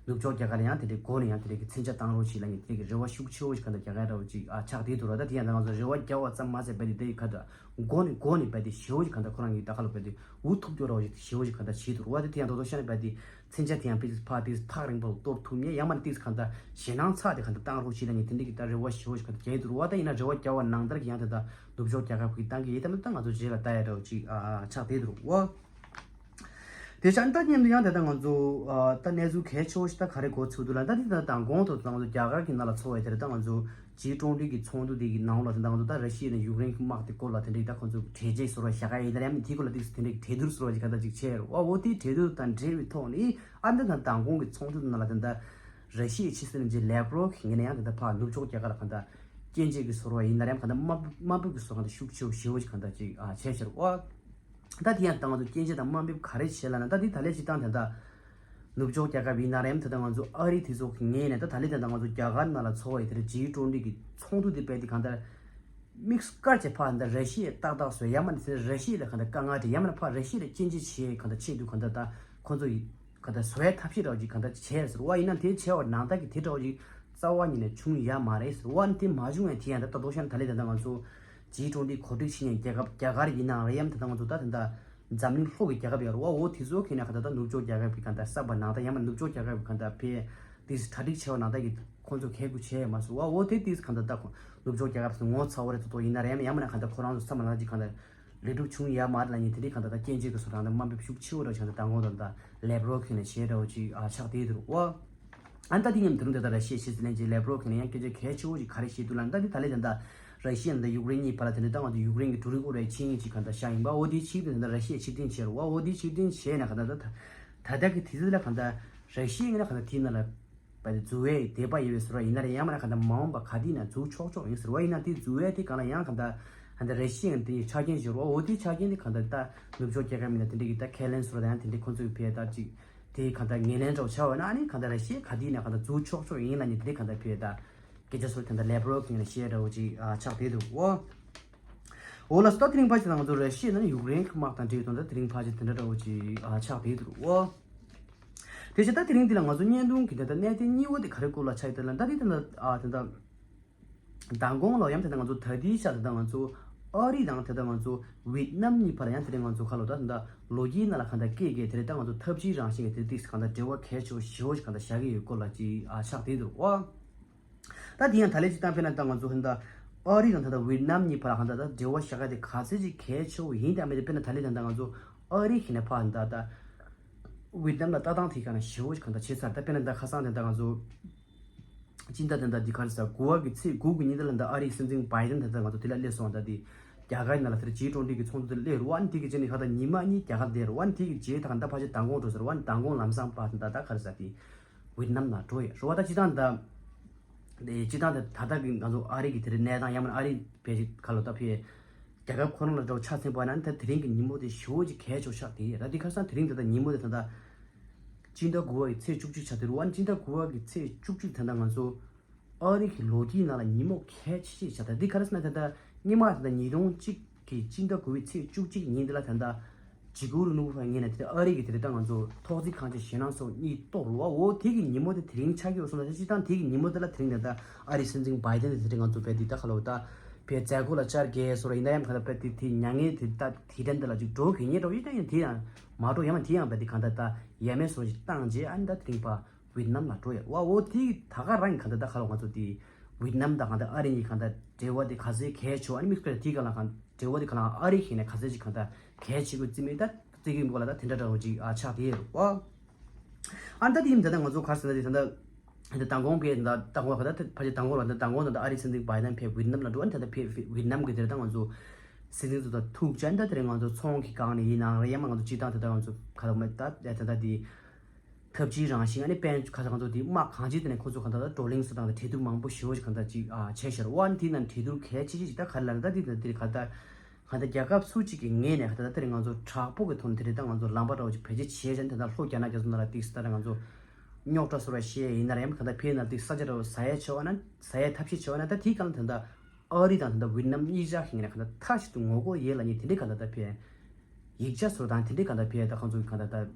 ནུབ་ཕྱོགས་རྒྱལ་ཁབ་ལ་ཡང་དེ་འདྲའི་སྒོ་ནས་ཡང་དེ་འདྲའི་གི་མཚོན་ཆ་བཏང་རོགས་བྱེད་ལབ་ནས་དེ་འདྲའི་གི་རེ་བ་ཤུགས་ཆེ་བོ་ཞིག་གང་ལྟར་རྒྱག་ག་ར་བ་ཅིག་ཨ་ཆགས་བསྡད་འདུག་ར། ད་དེ་ཡང་ད་ང་ཚོ་རེ་བ་རྒྱག་པ་ཙམ་མ་ཟད་པ་དེ་དེ་ག་ད་སྒོ་ནས་སྒོ་ནས་པ་དེ་ཞེ་བོ་ཞིག་གང་ལྟར་ཁོ་རང་གི་ད་ཁ་ལོ་པ་དེ་འུ་ཐུག་སྐྱོ་ར་བ་ཞིག་ཞེ་བོ་ཞིག་གང་ལྟར་བྱེད་འདུག་ར། ད་དེ་ཡང་ད་དུང་ཤ་ནས་པ་དེ་མཚོན་ཆ་དེ་ཡང་པི་ཕ་དེ་ཐག་རིང་པོ་གཏོར་ཐུབ་ཉེ་ཡང་མ་ནས་དེ་གང་ལྟར་ཞེད་སྣང་ཚ་དེ་གང་ལྟར་བཏང་རོགས་བྱེད་ལབ་ནས་དེ་འདྲའི་གི་ད་རེ་བ་ཞེ་བོ་ཞིག་གང་ལྟར་རྒྱག་འདུག་ར། ད་ཡིན་ན་རེ་བ་རྒྱག་པ་ནང་ལྟར་གི་ཡང་ད་ད་ནུབ་ཕྱོགས་རྒྱལ་ཁབ་ཀྱི་ཏང་གི་ཡིད་ད་མི་ད་ང་ཚོ་རྗེས་ལ་ལྟ་ཡ་འདྲ་བོ་ཅིག་ཨ་ཆགས་བསྡད་འདུག་ར། དེ་ཆ་ད་མཉམ་དུ་ཡང་དེ་ལྟ་ང་ཚོ་ཨ་ད་གནས་ཚུལ་གལ་ཆེ་བོ་ཞིག་ད་ག་རེ་གོ་ཚུལ་འདུག་ལ། ད་དེ་ད་མདང་དགོང་དུ་ད་ང་ཚོ་རྒྱ་གར་གྱི་ནང་ལ་ཚོགས་པའི་དེ་ལ་ད་ང་ཚོ་ཇི་ཀྲུང་ཀྲུང་གི་ཚོགས་འདུ་དེ་གི་ནང་ལ་དེ་ད་ང་ཚོ་ད་ར་ཤི་ཡ་ནས་ཡུཀ་རེན་གྱི་དམག་དེ་སྐོར་ལ་དེ་འདྲའི་ད་ཁོ་ཚོ་གྲོས་ཆོད་བཟོ་ར་བཞག་ག་ཡིན་ད་ཡང་དེ་སྐོར་ལ་དེ་དེ་འདྲའི་གྲོས་བསྡུར་བཟོ་ར་ཅིག་ག་ད་ཅིག་བྱས་ར་བ། འོ་དེ་གྲོས་བསྡུར་དང་འབྲེལ་བའི་ཐོག་ནས་ཨ་ད་ད་མདང་དགོང་གི་ཚོགས་འདུ་ནང་ལ་དེ་ད་ར་ཤི་ཡའི་ཕྱི་སྲིད་བློན་ཆེན་ལེབ་རོ་གིས་ཡིན་ན་ཡང་དེ་ད་ཕར་ནུབ་ཕྱོགས་རྒྱལ་ཁབ་ལ་ག་ད་སྐྱོན་བརྗོད་ཀྱི་བཟོ་ར་ཡིན་ད་ཡང་ག་ད་དམའ་དམའ་འབེབས་ཀྱི་བཟོ་ག་ད་ཤུགས་ཆེ་བོ་ཞེ་བོ་ཅིག་ག་ད་ཅིག་ཨ་བྱས་ཤར་བ། ད་དེ་ཡང་ད་ང་ཚོ་སྐྱོན་བརྗོད་དང་དམའ་འབེབས་ག་རེ་བྱས་ལབ་ན། ད་དེ་ད་ལས་སྤྱིར་བཏང་དེ་འདྲ་ནུབ་ཕྱོགས་རྒྱལ་ཁབ་ཡིན་ན་རེད་ད་ལྟ་ང་ཚོ་ཨ་རི་དེ་ཚོ་གི་ངོས་ནས་ད་ད་ལས་དེ་འདྲ་ང་ཚོ་རྒྱ་གར་ནང་ལ་ཚོགས་པའི་དེ་འདྲ་ཇི་ཀྲུང་ཀྲུང་གི་ཚོགས་འདུ་དེ་སྤེལ་དེ་གང་ལྟར་དམིགས་བཀར་གྱི་ཕར་འདི་ར་ཤི་ཡས་ཏག་ཏག་བཟོས་ཡ་མ་ནི་ཚེ་ར་ཤི་ཡ་ལ་གང་ལྟར་དཀའ་ངལ་འདྲ་ཡ་མ་ནི་ཕར་ར་ཤི་ཡ་ལ་སྐྱོན་བརྗོད་བྱེད་གང་ལྟར་ཆེད་དུ་གང་ལྟར་ད་ཁོ་ཚོ་ཡི་གང་ལྟར་བཟོ་ཡ་ཐབས་ཤེས་འདྲ་བོ་ཅིག་གང་ལྟར་བྱས་ཟེར་བ་ཡིན་ན། དེ་བྱས་པ་ནང་ལྟར་གྱི་དེ་འདྲ་བོ་ཅིག་རྩ་བ་ཉིད་ནས་བྱུང་ཡ་མ་རེད་ཟེར་བ་ནི་དེ་མ་བྱུང་ཡང་དེ་ཡང་ད་ལྟ་ལྟོ་ཤ་ནི་ད་ལས་ད་ལྟ་ང་ཚོ་ཇི་ཀྲུང་ཀྲུང་གོ་སྒྲིག་བྱེད་མཁན་རྒྱལ་ཁབ་རྒྱ་གར་ཡིན་ནའང་རེད་ཡ་མ་ད་ལྟ་ང་ཚོ་ད་ད་ལྟ་འཛམ་གླིང་ལྷོ་གི་རྒྱལ་ཁབ་ཡོད་རེད་བ། འོ་དེ་ཚོ་གི་ནས་ག་ད་ད་ནུབ་ཕྱོགས་རྒྱལ་ཁབ་ཀྱི་ག་ད་གསར་པ་ནང་ད་ཡ་མ་ནུབ་ཕྱོགས་རྒྱལ་ཁབ་ཀྱི་ག་ད་ཕེ་དེ་གྲ་སྒྲིག་བྱས་པ་ནང་ད་གི་ཁོང་ཚོ་ཁས་ཁུར་བྱས་ཡ་མ་སོང་བ། འོ་དེ་དེ་ག་ད་ད་ཁོ་ནུབ་ཕྱོགས་རྒྱལ་ཁབ་སུ་ངོ་ཚ་བོ་རེད་ཚོ་ཏོ་ཡིན་ན་རེད་ཡ་མ་ན་ག་ད་ཁོ་རང་ཚོ་ཚ་མ་ལ་ཅིག་ག་ད་ལས་སྒྲུབ་བྱུང་ཡ་མ་རེད་ལ་ཉིན་དེ་འདྲའི་གང་ལྟར་ད་སྐྱོན་བརྗོད་ཀྱི་བཟོ་སྟངས་དང་དམའ་འབེབས་ཤུགས་ཆེ་བོ་འདྲ་བྱུང་ད་མདང་དགོང་དང་ད་ལེབ་རོ་ཁེ་ནས་བྱས་འདྲ་བོ་ཅིག་ཨ་ཆགས་བསྡད་འདུག་ཨོ། ཨ་ནི་ད་དེ་མཉམ་དུ་རུང་དེ་ད་ར་ཤི་ཡའི་ཕྱི་སྲིད་བློན་ཆེན་ལེབ་རོ་ཁེ་ནས་ཡང་སྐད་ཆ་གལ་ཆེ་བོ་ཅིག་ག་རེ་བཤད་འདུག་ལ་ད་དེ་ད་ལས་ད་ད་ར་ཤི་ཡ་ནས་ད་ཡུཀ་རེན་གཉིས་བར་ལ་དེ་འདྲ་ད་ང་ཚོ་ཡུཀ་རེན་གྱི་འབྲུ་རིགས་དབོར་བའི་ཆིངས་ཡིག་ཅིག་གང་ལྟར་བཞག་ཡིན་པ། འོ་དེའི་ཆིངས་དེ་ད་ད་ར་ཤི་ཡས་ཕྱིར་འཐེན་བྱས་རུང་ཨོ་དེའི་ཕྱིར་འཐེན་བྱས་ན་གང་ལྟར་ད་ད་ལྟ་གི་དུས་ཚོད་ལ་གང་ལྟར་ར་ཤི་ཡ་ངོས་ནས་གང་ལྟར་དེའི་ནང་ལ། བ་དེ་འཛུལ་བའི་དད་པ་ཡོད་པའི་ཟེར་བ་ཡིན་ན་རེད་ཡང་མིན་ན་གང་ལྟར་མ་འོངས་པ་ག་དུས་ན་འཛུལ་ཆོག་ཆོག་ཡིན་ཟེར་བ་ཡིན་ན་དེ་འཛུལ་བའི་དེ་གང་ལ་ཡང་གང་ལྟར་གང་ལྟར་ར་ཤི་ཡའི་དེ་ཆ་རྐྱེན་བཞག་རོགས། འོ་དེ་ཆ་རྐྱེན་དེ་གང་ལྟར་ད་ནུབ་ཕྱོགས་རྒྱལ་ཁབ་མིན་ན་དེ་འདྲ་གི་ད་ཁས་ལེན་ཟེར་བ་དང་དེ་འདྲ་ཁོང་ཚོའི་ཕེ་ད་ཅིག་དེ་གང་ལྟར་ངོས་ལེན་འདྲ་བོ་བྱ་བ་ན་ཨ་ནི་གང་ལྟར་ར་ཤི་ཡ་ག་དུས་ན་གང་ལྟར་འཛུལ་ཆོག་ཆོག་ཡིན་ལ་ནི་དེ་འདྲ་གང་ལྟར་ཕེ་ད་སྐད་ཆ་ཟེར་གང་ལྟར་ལེབ་རོ་ཁེ་ནས་བཤད་འདྲ་བོ་ཅིག་ཨ་ཆགས་བསྡད་འདུག་འོ། འོ་ལགས་སོ། ད་དེ་རིང་ཕལ་ཆེར་ང་ཚོ་ར་ཤི་ཡ་ནས་ཡུཀ་རེན་གྱི་དམག་དང་འབྲེལ་ཡོད་དོན་དག་དེ་རིང་ཕལ་ཆེར་དེ་འདྲ་འདྲ་བོ་ཅིག་ཨ་ཆགས་བསྡད་འདུག་འོ། དེ་བཞིན་ད་དེ་རིང་འདི་ལ་ང་ཚོ་བརྙན་ཐུང་གི་དེ་ལྟར་གནད་དོན་གཉིས་པོ་དེ་ག་རེ་སྐོར་ལ་ཆགས་ཡོད་དེ་ལ་ད་དེ་དེ་ལྟར་ཨ་དེ་ལྟར་མདང་དགོང་ལ་ཡང་དེ་ལྟར་ང་ཚོ་ད་ལྟའི་ཆར་དེ་ལྟར་ང་ཚོ་ཨ་རི་དང་དེ་ལྟར་ང་ཚོ་ཝེད་ནམ་གཉིས་བར་ལ་ཡང་དེ་ལྟར་ང་ཚོ་ཁ་ལོ་ད་དེ་ལྟར་ལོ་རྒྱུས་ནང་ལ་གང་ལྟར་སྐད་སྐད་དེ་ལྟར་ད་ང་ཚོ་འཐབ་ཇུས་རང་བཞིན་གྱི་དེ་ཏིག་གང་ལྟར་འབྲེལ་བ་གལ་ཆེ་བོ་ཞེ་བོ་ཞིག་གང་ལྟར་བཞག་གི་ཡོད་སྐོར་ལ་ཅིག་ཨ་ཆགས་བསྡད་འདུག་འོ། ད་དེ་ཡང་ད་ལས་ཅིག་བཏང་དཔེར་ན་ད་ང་ཚོ་ཧན་ད་ཨ་རི་དང་ད་ལྟ་ཝེད་ནམ་གཉིས་བར་ལ་ཧན་ད་ད་འབྲེལ་བ་བཞག་ཡ་དེ་ག་ཚད་ཅིག་གལ་ཆེ་བོ་ཡིན་དེ་ཨ་མེ་དེ་དཔེར་ན་ད་ལས་ད་ད་ང་ཚོ་ཨ་རི་ཁེ་ནས་ཕར་ད་ད་ཝེད་ནམ་ལ་ལྟ་སྟངས་དེ་ག་ན་ཞེ་བོ་ཞིག་གང་ད་བྱེད་ཚར། ད་དཔེར་ན་ད་ཁ་སང་དེ་ད་ང་ཚོ་སྤྱི་ཟླ་དེ་ད་འདི་ག་རེ་ཟ་དགུ་བ་གི་ཚེས་དགུ་གི་ཉིན་དེ་ལ་ད་ཨ་རིའི་སྲིད་འཛིན་བྷའི་ཌེན་དེ་ད་ང་ཚོ་དེ་ལ་སླེབས་སོང་། ད་དེ་རྒྱ་གར་ནང་ལ་དེར་ཇི་ཀྲུང་ཀྲུང་གི་ཚོགས་འདུ་དེ་སླེབས་རུ་བ་ནི་དེ་གི་རྗེས་ནས་ཁ་ད་ཉི་མ་གཉིས་རྒྱ་གར་བསྡད་རུ་བ་ནི་དེ་གི་རྗེས་ད་ག་ད་ཕལ་ཆེར་མདང་དགོང་འགྲོ་ཟེར་བ་ནི་མདང་དགོང་ལམ་སང་པ་ད་ད་ག་རེ་ཟ་དེ་ཝེད་ནམ་ལ་འགྲོ་ཡ་རུ་བ་ད་སྤྱི་བཏང་ད། དེ་སྤྱི་བཏང་དེ་ད་ལྟ་གི་ང་ཚོ་ཨ་རི་གི་དེ་རིང་གནས་སྟངས་ཡང་མིན་ཨ་རི་བེད་ཁ་ལོ་ད་ཕེ་རྒྱལ་ཁབ་ཁོ་རང་ལ་འགྲོ་ཆ་ཚན་པ་ན་ད་དེ་རིང་གི་ཉིན་མོ་དེ་ཞེ་བོ་ཅིག་གལ་ཆེ་ཤག་དེ་ད་དེ་ཁ་སང་དེ་རིང་ད་ལྟ་ཉིན་མོ་དེ་ད་ལྟ་སྤྱི་ཟླ་དགུ་བ་ཡི་ཚེས་བཅུ་གཅིག་ཆགས་དེ་རུ་བ་ནི་སྤྱི་ཟླ་དགུ་བ་གི་ཚེས་བཅུ་གཅིག་ད་ལྟ་ང་ཚོ་ཨ་རི་གི་ལོ་རྒྱུས་ནང་ལ་ཉིན་མོ་གལ་ཆེ་ཤོས་ཆགས་ད་དེ་ག་རེ་ཟེར་ན་ད་ལྟ་སྔོན་མ་ད་ལྟ་ཉིས་སྟོང་གཅིག་གི་སྤྱི་ཟླ་དགུ་བའི་ཚེས་བཅུ་གཅིག་ཉིན་དེ་ལ་ད་ལྟ་ཇི་གུ་རུ་ནུ་བུ་ཧྥ་ངེས་ནས་དེ་ཨ་རི་གི་དེ་རེད་ད་ང་ཚོ་ཐོག་བརྩེགས་ཁང་ཆེན་ཞེད་སྣང་ཚོགས་གཉིས་གཏོར་རུ་བ་འོ་དེ་གི་ཉིན་མོ་དེ་དེ་རིང་ཆགས་ཀྱི་ཡོད་སོང་ན་སྤྱི་བཏང་དེ་གི་ཉིན་མོ་དེ་ལ་དེ་རིང་དེ་ད་ཨ་རིའི་སྲིད་འཛིན་བྷའི་ཌེན་དེ་དེ་རིང་ང་ཚོ་བས་དེ་ད་ཁ་ལོ་ད་བས་མཛད་སྒོ་ལ་བཅར་གས་སོ་ར་ཡིན་ན་ཡང་ཁ་ད་བས་དེ་དེ་མྱ་ངན་དེ་ད་དེ་དྲན་དེ་ལ་ཅིག་འགྲོ་གི་ཉེ་འགྲོ་ཡིན་ད་ཡང་དེ་ཡང་མ་འགྲོ་ཡང་མ་དེ་ཡང་བས་དེ་གང་ད་ད་ཡ་མེད་སོང་ཞིག་བཏང་རྗེས་ཨ་ནི་ད་དེ་རིང་པ་ཝེད་ནམ་ལ་འགྲོ་ཡ་བ་འོ་དེ་ད་ག་རང་གི་གང་ད་ད་ཁ་ལོ་ང་ཚོ་དེ་ཝེད་ནམ་ད་གང་ད་ཨ་རི་གཉིས་གང་ད་འབྲེལ་བ་དེ་ག་ཚད་གལ་ཆེ་བ་ཨ་ནི་མིག་སྐད་དེ་གང་ལ་གང་འབྲེལ་བ་དེ་གང་ལ་ཨ་རི་གཞན་ནས་ག་ཚད་ཅིག་གང་ལྟར་གལ་ཆེ་དགོས་རྩིས་མེད་ད་རྩིས་ཀྱི་མགོ་ལ་ད་དེ་འདྲ་འདྲ་བོ་ཅིག་ཨ་ཆགས་དེ་རུ་ཨ་ཨ་ད་དེ་ཡིན་ད་ད་ང་ཚོ་གར་ཟེར་ན་དེ་ད་ད་ད་མདང་དགོང་པའི་ད་མདང་དགོང་ལ་ད་ཕ་ཆེ་མདང་དགོང་ལ་ད་མདང་དགོང་ད་ད་ཨ་རི་སྲིད་འཛིན་བྷའི་ཌེན་ཕེབས་ཝེད་ནམ་ལ་འགྲོ་ཨ་ནི་ད་ད་ཕེབས་ཝེད་ནམ་གི་དེར་ད་ང་ཚོ་སྲིད་འཛིན་ཚོ་ད་ཐུག་ཅན་ད་དེ་རིང་ང་ཚོ་ཚོང་གི་སྒང་ནས་ཡིན་ནའང་རེད་ཡ་མ་ང་ཚོ་སྤྱི་བཏང་དེ་ད་ང་ཚོ་ག་ལ་མ་ད་ད་ད་དེ། འཐབ་ཇུས་རང་བཞིན་ཨ་ནི་དཔལ་འབྱོར་ཁ་ཚ་ཁོང་ཚོ་དེ་དམག་གང་ཅི་དེ་ནས་ཁོང་ཚོ་གང་ལྟར་བགྲོ་གླེང་སོ་དང་གྲོས་བསྡུར་མང་པོ་ཞེ་པོ་ཞིག་གང་ལྟར་ཅིག་ཨ་བྱས་ཤར་ཝན་དེ་ནང་གྲོས་བསྡུར་གལ་ཆེ་ཆེ་ཞིག་ད་ག་རེ་ལབ་ན་ད་དེ་དང་དེ་གང་ལྟར་གང་ལྟར་རྒྱལ་ཁབ་སུ་གཅིག་གི་ངོས་ནས་གང་ལྟར་དེ་རིང་ང་ཚོ་དྲག་པོ་གི་ཐོག་ནས་དེ་རིང་ད་ང་ཚོ་ལམ་པ་འདྲ་བོ་ཅིག་བེད་སྤྱོད་བྱས་ཤར་དེ་ལྟར་ལྷོ་རྒྱ་ནག་རྒྱ་མཚོ་ནང་ལ་ཏིག་སི་ད་རེད་ང་ཚོ་རྙོག་དྲ་བཟོ་ར་བཤད་ཡིན་ན་རེད་ཡང་གང་ལྟར་ཕེ་ནང་ཏིག་ས་ཆ་འདྲ་བོ་ཟ་ཡས་ཆེ་བ་ན་ཟ་ཡས་ཐབས་ཤེས་ཆེ་བ་ན་ད་དེ་གང་ལྟར་ད། ཨ་རི་དང་ད་ལྟ་ཝེད་ནམ་གཉིས་ཆ་ཞིག་ནས་གང་ལྟར་མཐའ་གཅིག་ཏུ་ངོ་རྒོལ་ཡས་ལ་ཉེ་དེ་འདྲའི་གང་ལྟར་ད་ཕེ། ཡིག་ཆ་ཚོ་དང་དེ་འདྲའི་གང་ལྟར་ཕེ་ད་ཁོང་ཚོ་གི་གང་ལྟར་ད་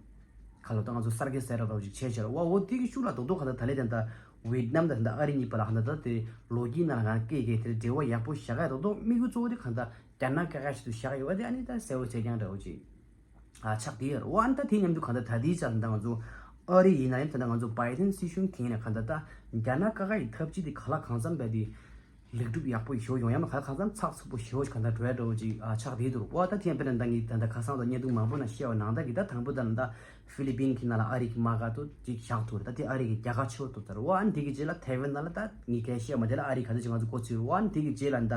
ག་ལ་ད་ང་ཚོ་གསར་སྐྱེས་ཟེར་ར་ར་ཅིག་བྱས་བྱས་ར་བ་འོ་དེ་གི་ཤུགས་ལ་རྡོག་རྡོག་གང་ལྟར་ད་ལས་དེ་ད་ཝེད་ནམ་དང་ད་ཨ་རི་གཉིས་བར་ལ་གང་ལྟར་ད་དེ་ལོ་རྒྱུས་ནང་ལ་གང་སྐད་སྐད་དེ་འབྲེལ་བ་ཡག་པོ་བཞག་ག་རྡོག་རྡོག་དམིགས་ཡུལ་གཙོ་བོ་དེ་གང་ལྟར་རྒྱ་ནག་ཀ་ཁ་ཞིག་ཏུ་བཞག་ཡོད་པ་དེ་ཨ་ནི་ད་གསལ་བོ་བྱས་ཀྱང་འདྲ་བོ་ཅིག་ཆགས་དེ་ཡོད་རེད། ཨ་ནི་ད་དེ་མཉམ་དུ་གང་ལྟར་ད་ལྟའི་ཆར་ད་ང་ཚོ་ཨ་རི་ཡིན་ན་ཡང་ད་ལྟ་ང་ཚོ་བྷའི་ཌེན་སྲིད་གཞུང་དེ་ནས་གང་ལྟར་ད་རྒྱ་ནག་ཀ་ཁ་ཡི་འཐབ་ཇུས་དེ་ག་ལ་གང་འཚམ་བས་དེ་ ལེགས་གྲུབ་ཡག་པོ་ཞེ་པོ་ཡོང་ཡ་མ་ག་ལ་གང་འཚམ་ཚགས་ཚུད་པོ་ཞེ་པོ་ཞིག་ག་འདྲ་འགྲོ་ཡ་འདྲ་བོ་ཅིག་ཨ་ཆགས་བསྡད་འདུག་བ། ད་དེ་ཡང་དཔེར་ན་ད་ངས་ད་ལྟ་ཁ་སང་དང་བརྙན་ཐུང་མང་པོ་ནང་བཤད་པ་ནང་ལྟར་གྱི་ད་དང་པོ་ད་ལ་ད་ཧྥི་ལི་པིན་གྱི་ནང་ལ་ཨ་རི་གི་དམག་སྒར་དུ་ཅིག་བཞག་ཐུབ་རེད། ད་དེ་ཨ་རི་གི་རྒྱལ་ཁ་ཆེ་བོ་ཐོབ་ཚར་བ། ཨ་ནི་དེ་གི་རྗེས་ལ་ཐའེ་ཝན་ནང་ལ་ད་ངས་གལ་བཤད་པ་དེ་ལ་ཨ་རི་ག་ཚོད་ཅིག་ང་ཚོ་མགོ་ཚོས་རེད་བ། ཨ་ནི་དེ་གི་རྗེས་ལ་ད། ད་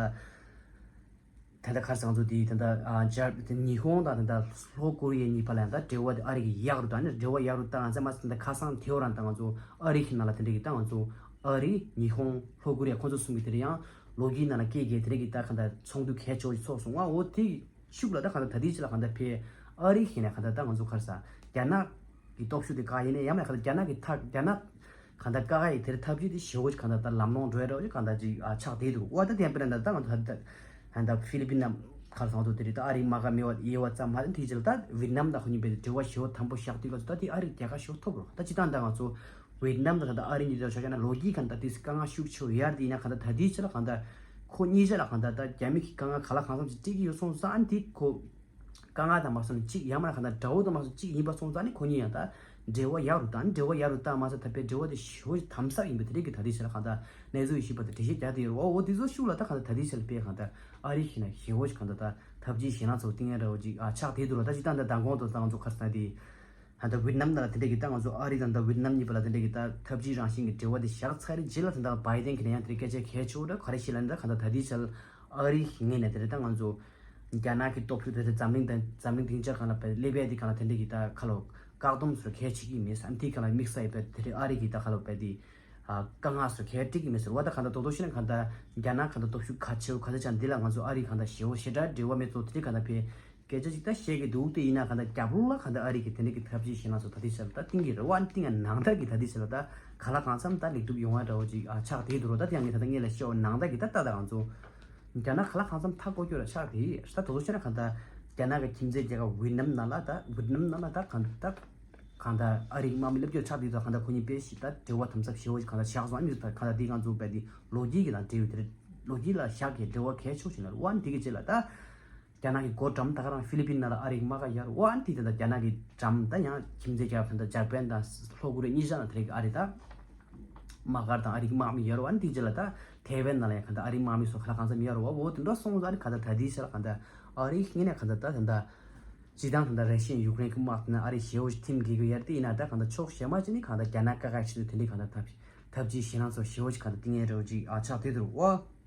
ལྟ་ཁ་སང་ཚོ་དེ་ད་ལྟ་ཨ་འཇར་དེ་ཉི་ཧོང་དང་ད་ལྟ་ལྷོ་ཀོ་རི་ཡ་གཉིས་བར་ལ་ཡང་ད་འབྲེལ་བ་དེ་ཨ་རི་གི་ཡག་རུ་དང་ནི་འབྲེལ་བ་ཡག་རུ་བཏང་ཙང་མ་ཟད་ད་ལྟ་ཁ་སང་དེ་བོ་རང་ད་ང་ཚོ་ཨ་རི་གི་ནང་ལ་དེ་འདྲ་གི་ད་ང་ཚོ་ཨ་རི་ཉི་ཧོང་ལྷོ་ཀོ་རི་ཡ་ཁོ་ཚོ་གསུམ་གི་དེ་རེད་ཡང་ལོ་རྒྱུས་ནང་ལ་སྐད་རྒྱས་དེ་རེད་གི་ད་ག་ད་ཚོགས་འདུ་གལ་ཆེ་བོ་ཞིག་ཚོགས་སོང་ང་འོ་དེ་ཤུགས་ལ་ད་ག་ད་ད་དེའི་ཕྱི་ལ་ག་ད་ཕེ་ཨ་རི་ཤི་ནས་ག་ད་ད་ང་ཚོ་ག་རེ་ཟ་རྒྱ་ནག་གི་སྟོབས་ཤུགས་དེ་བཀག་ཡིན་ནའི་ཡང་མེད་ག་ད་རྒྱ་ནག་གི་ཐག་རྒྱ་ནག་གང་ལྟར་དཀའ་ཁག་ཡི་དེར་ཐབས་ཇུས་དེ་ཞེ་པོ་ཅིག་གང་ལྟར་ད་ལམ་ལྷོང་འགྲོ་ཡ་འདྲ་བོ་ཅིག་གང་ལྟར་ཅིག་ཨ་ཆགས་བསྡད་འདུག་བ། ད་དེ་ཡང་དཔེར་ན་ད་ང་ཚོ་ད་ད་ཧྥི་ལི་པིན་ནམ་ག་རེ་ཟེར་ང་ཚོ་དེ་རེད། ད་ཨ་རིའི་དམག་སྒར་མེད་པ་ཡོད་པ་ཙམ་མ་ཟད་དེའི་རྗེས་ལ་ད་ཝེ་ཏི་ནམ་དང་ཁོ་གཉིས་བར་དུ་འབྲེལ་བ་ཞེ་པོ་དམ་པོ་བཞག་དུས་སྐབས་སུ་ད་དེ་ཨ་རིར་རྒྱལ་ཁ་ཞེ་པོ་ཐོབ་རོགས། ད་སྤྱིར་བཏང་ད་ང་ཚོ་ཝེ་ཏི་ནམ་དང་ད་ཨ་རི་གཉིས་དེ་ཆ་བཞག་ན་ལོ་རྒྱུས་གང་ལྟར་དེ་དཀའ་ངལ་ཤུགས་ཆེ་བོ་ཡོད་རེད། དེ་ཡིན་ན་གང་ལྟར་ད་དེའི་ཕྱི་ལ་གང་ལྟར་ཁོ་གཉིས་ཆ་ལ་གང་ལྟར་ད་རྒྱ་མི་གི་དཀའ་ངལ་ག་ལ་གང་འཚམ་ཞིག་འཕྲད་ཀྱི་ཡོད་སོང་ཙང་ཨ་ནི་དེ་ཁོ། དཀའ་ངལ་དང་མ་སོང་ནས་གཅིག་ཡང་མིན་ན་གང་ལྟར་དགྲ་བོ་དང་མ་སོང་གཅིག་ཡིན་པ་སོང་ཙང་ནི་ཁོ་གཉིས་ཡང་ད་འབྲེལ་བ་ཡག་རུ་དང་འབྲེལ་བ་ཡག་རུ་བཏང་མ་ཟད་ད་དཔེ་འབྲེལ་བ་དེ་ཞེ་པོ་ཞིག་དམ་ཟབ་ཡིན་པ་དེ་རིགས་ཀྱི་ད་ལྟའི་ཆ་ལ་གང་ལྟར་གནས་ཚུལ་ཡོད་ཤེས་པ་དང་འགྲེལ་བཤད་རྒྱག་དེ་ཡོད་རེད་བ། འོ་དེ་ཚོ་ཤུགས་ལ་ད་གང་ལྟར་ད་ལྟའི་ཆ་ལ་དཔེ་གང་ལྟར་ཨ་རི་ཞིག་ན་ཞེ་པོ་ཞིག་གང་ལྟར་ད་ཐབས་ཇུས་ཞེད་སྣང་ཚ་བོ་གཏིང་ཡ་འདྲ་བོ་ཅིག་ཨ་ཆགས་བསྡད་འདུག་ར། ད་ཅི་ད་ད་མདང་དགོང་དུ་ད་ང་ཚོ་ག་རེ་ཟེར་ན་དེ་ད་ལྟ་ཝེ་ཏི་ནམ་ནང་ལ་དེ་འདྲ་གི་ད་ང་ཚོ་ཨ་རི་དང་ད་ཝེ་ཏི་ནམ་གཉིས་བར་ལ་དེ་འདྲ་གི་ད་ཐབས་ཇུས་རང་བཞིན་གྱི་འབྲེལ་བ་དེ་བཞག་ཚར་རེད། རྗེས་ལ་ད་ལྟ་བྷའི་ཏན་གྱིས་ན་ཡང་དེ་སྐད་ཆ་གལ་ཆེ་བོ་འདྲ་ག་རེ་བཤད་ལབ་ན་ད་གང་ལྟར་ད་ལྟའི་ཆ་ལ། ཨ་རིའི་ངོས་ནས་དེ་རེད་ད་ང་ཚོ་རྒྱ་ནག་གི་སྟོབས་ཤུགས་དེ་འཛམ་གླིང་དང་འཛམ་གླིང་སྡིངས་ཆ་སྒང་ལ་སླེབས་ཡ་དེ་སྒང་ལ་དེ་འདྲ་གི་ད་ཁ་ལོ་བཀག་སྡོམ་བཟོ་གལ་ཆེ་གི་མེད་ས་དེ་སྒང་ལ་དམིགས་ས་ཡོད་པའི་དེ་རེད། ཨ་རི་གི་ད་ཁ་ལོ་བས་དེ་དཀའ་ངལ་བཟོ་གལ་འགྲིག་གི་མེད་ཟེར་བ། ད་གང་ལྟར་རྡོག་རྡོག་བཤད་ན་གང་ལྟར་རྒྱ་ནག་གང་ལྟར་སྟོབས་ཤུགས་གལ་ཆེ་བོ་ག་ཚོད་ཅང་འདི་ལ་ང་ཚོ་ཨ་རི་གང་ལྟར་ཞེ་བོ་ཞེ་དྲག་འབྲེལ་བ་མེད་ཚོ་དེ་རིགས་གང་ལྟར་ཕེ་སྐད་ཆ་ཅིག་ད་བཤད་གི་འདུག་དེ་ཡིན་ན་གང་ལྟར་རྒྱབ་ལོགས་ལ་གང་ལྟར་ཨ་རི་གི་དེ་འདྲ་གི་ཐབས་ཇུས་ཞེད་སྣང་ཚ་བོ་ད་དེ་ཆ་ལ་ད་གཏིང་གི་རེད་བ། གཏིང་ཡ་ནང་ལྟར་གི་ད་དེ་ཆ་ལ་ད་ག་ལ་གང་འཚམ་ད་ལེགས་གྲུབ་ཡོང་བ་འདྲ་བོ་ཅིག་ཨ་ཆགས་བསྡད་འདུག་རོ། ད་དེ་ཡང་ངས་ད་ལྟ་སྔོན་ལ་བཤད་པ་ནང་ལྟར་གྱི་ད་ལྟ་ད་ང་ཚོ་རྒྱ་ནག་ག་ལ་གང་འཚམ་མཐའ་བསྐོར་རྒྱུ་ལ་ཆགས་བསྡད་ཡོད། ད་དོ་ཚོ་བཤད་ན་གང་ལྟར་རྒྱ་ནག་གི་ཁྱིམ་མཚེས་རྒྱལ་ཁབ་ཝེ་ཏི་ནམ་ནང་ལ་ད་ཝེ་ཏི་ནམ་ནང་ལ་ད་གང་ད་གང་ལྟར་ཨ་རིའི་དམག་མི་སླེབས་རྒྱུ་ཆགས་བསྡད་ཡོད། ད་གང་ལྟར་ཁོ་གཉིས་དཔེ་ཞིག་ད་འབྲེལ་བ་དམ་ཟབ་ཞེ་བོ་ཞིག་གང་ལྟར་ཆགས་སོང་། ཨ་ནི་ད་གང་ལྟར་དེ་ང་ཚོ་བས་དེ་ལོ་རྒྱུས་ཀྱི་ནང་འབྲེལ་ཡོད་དེ་ལོ་རྒྱུས་ལ་བཞག་གི་འབྲེལ་བ་གལ་ཆེ་ཞིག་ལ་རེད་བ། ཨ་ནི་དེ་གི་རྗེས་ལ་ད། རྒྱ་ནག་གི་འགོ་འགྲམ་ད་ག་རང་ཧྥི་ལི་པིན་ནང་ལ་ཨ་རིའི་དམག་སྒར་ཡོད་རེད་བ། ཨ་ནི་དེ་ད་ལྟ་རྒྱ་ནག་གི་འགྲམ་ད་ཡང་ཁྱིམ་མཚེས་རྒྱལ་ཁབ་ད་ལྟ་འཇར་པན་དང་ལྷོ་ཀོ་རི་ཡ་གཉིས་ཆ་ལ་དེ་རིགས་ཨ་རི་ད་དམག་སྒར་དང་ཨ་རིའི་དམག་མི་ཡོད་རེད་བ། ཨ་ནི་དེ་རྗེས་ལ་ད་ཐའེ་ཝན་ནང་ལ་ཡང་ག་ད་ཨ་རིའི་དམག་མི་སོགས་ག་ལ་གང་འཚམ་ཡོད་རེད་བ། འོ་དེ་འདྲ་སོང་ཙང་ཨ་ནི་ག་ད་ད་དེའི་ཆ་ལ་ག་ད་ཨ་རིའི་ངོས་ནས་ག་ད་ད་ད་ད་སྤྱིར་བཏང་ད་ད་ར་ཤི་ཡ་ཡུཀ་རེན་གྱི་དམག་དེ་ནི་ཨ་རི་ཞེ་བོ་ཞིག་ཐིམ་དགོས་ཀྱི་ཡོད་རེད། དེ་ཡིན་ན་ད་ག་ད་ཕྱོགས་གཞན་མ་ཅིག་ནས་ག་ད་རྒྱ་ནག་དཀའ་ཁག་ཆེད་དུ་དེ་འདྲའི་ག་ད་ཐབས་ཐབས་ཇུས་ཞེད་སྣང་ཚ་བོ་ཞེ་བོ་ཞིག་ག་ད་གཏིང་ཡ་འདྲ་བོ་ཅིག་ཨ་ཆགས་བསྡད་འདུག་རེད་བ།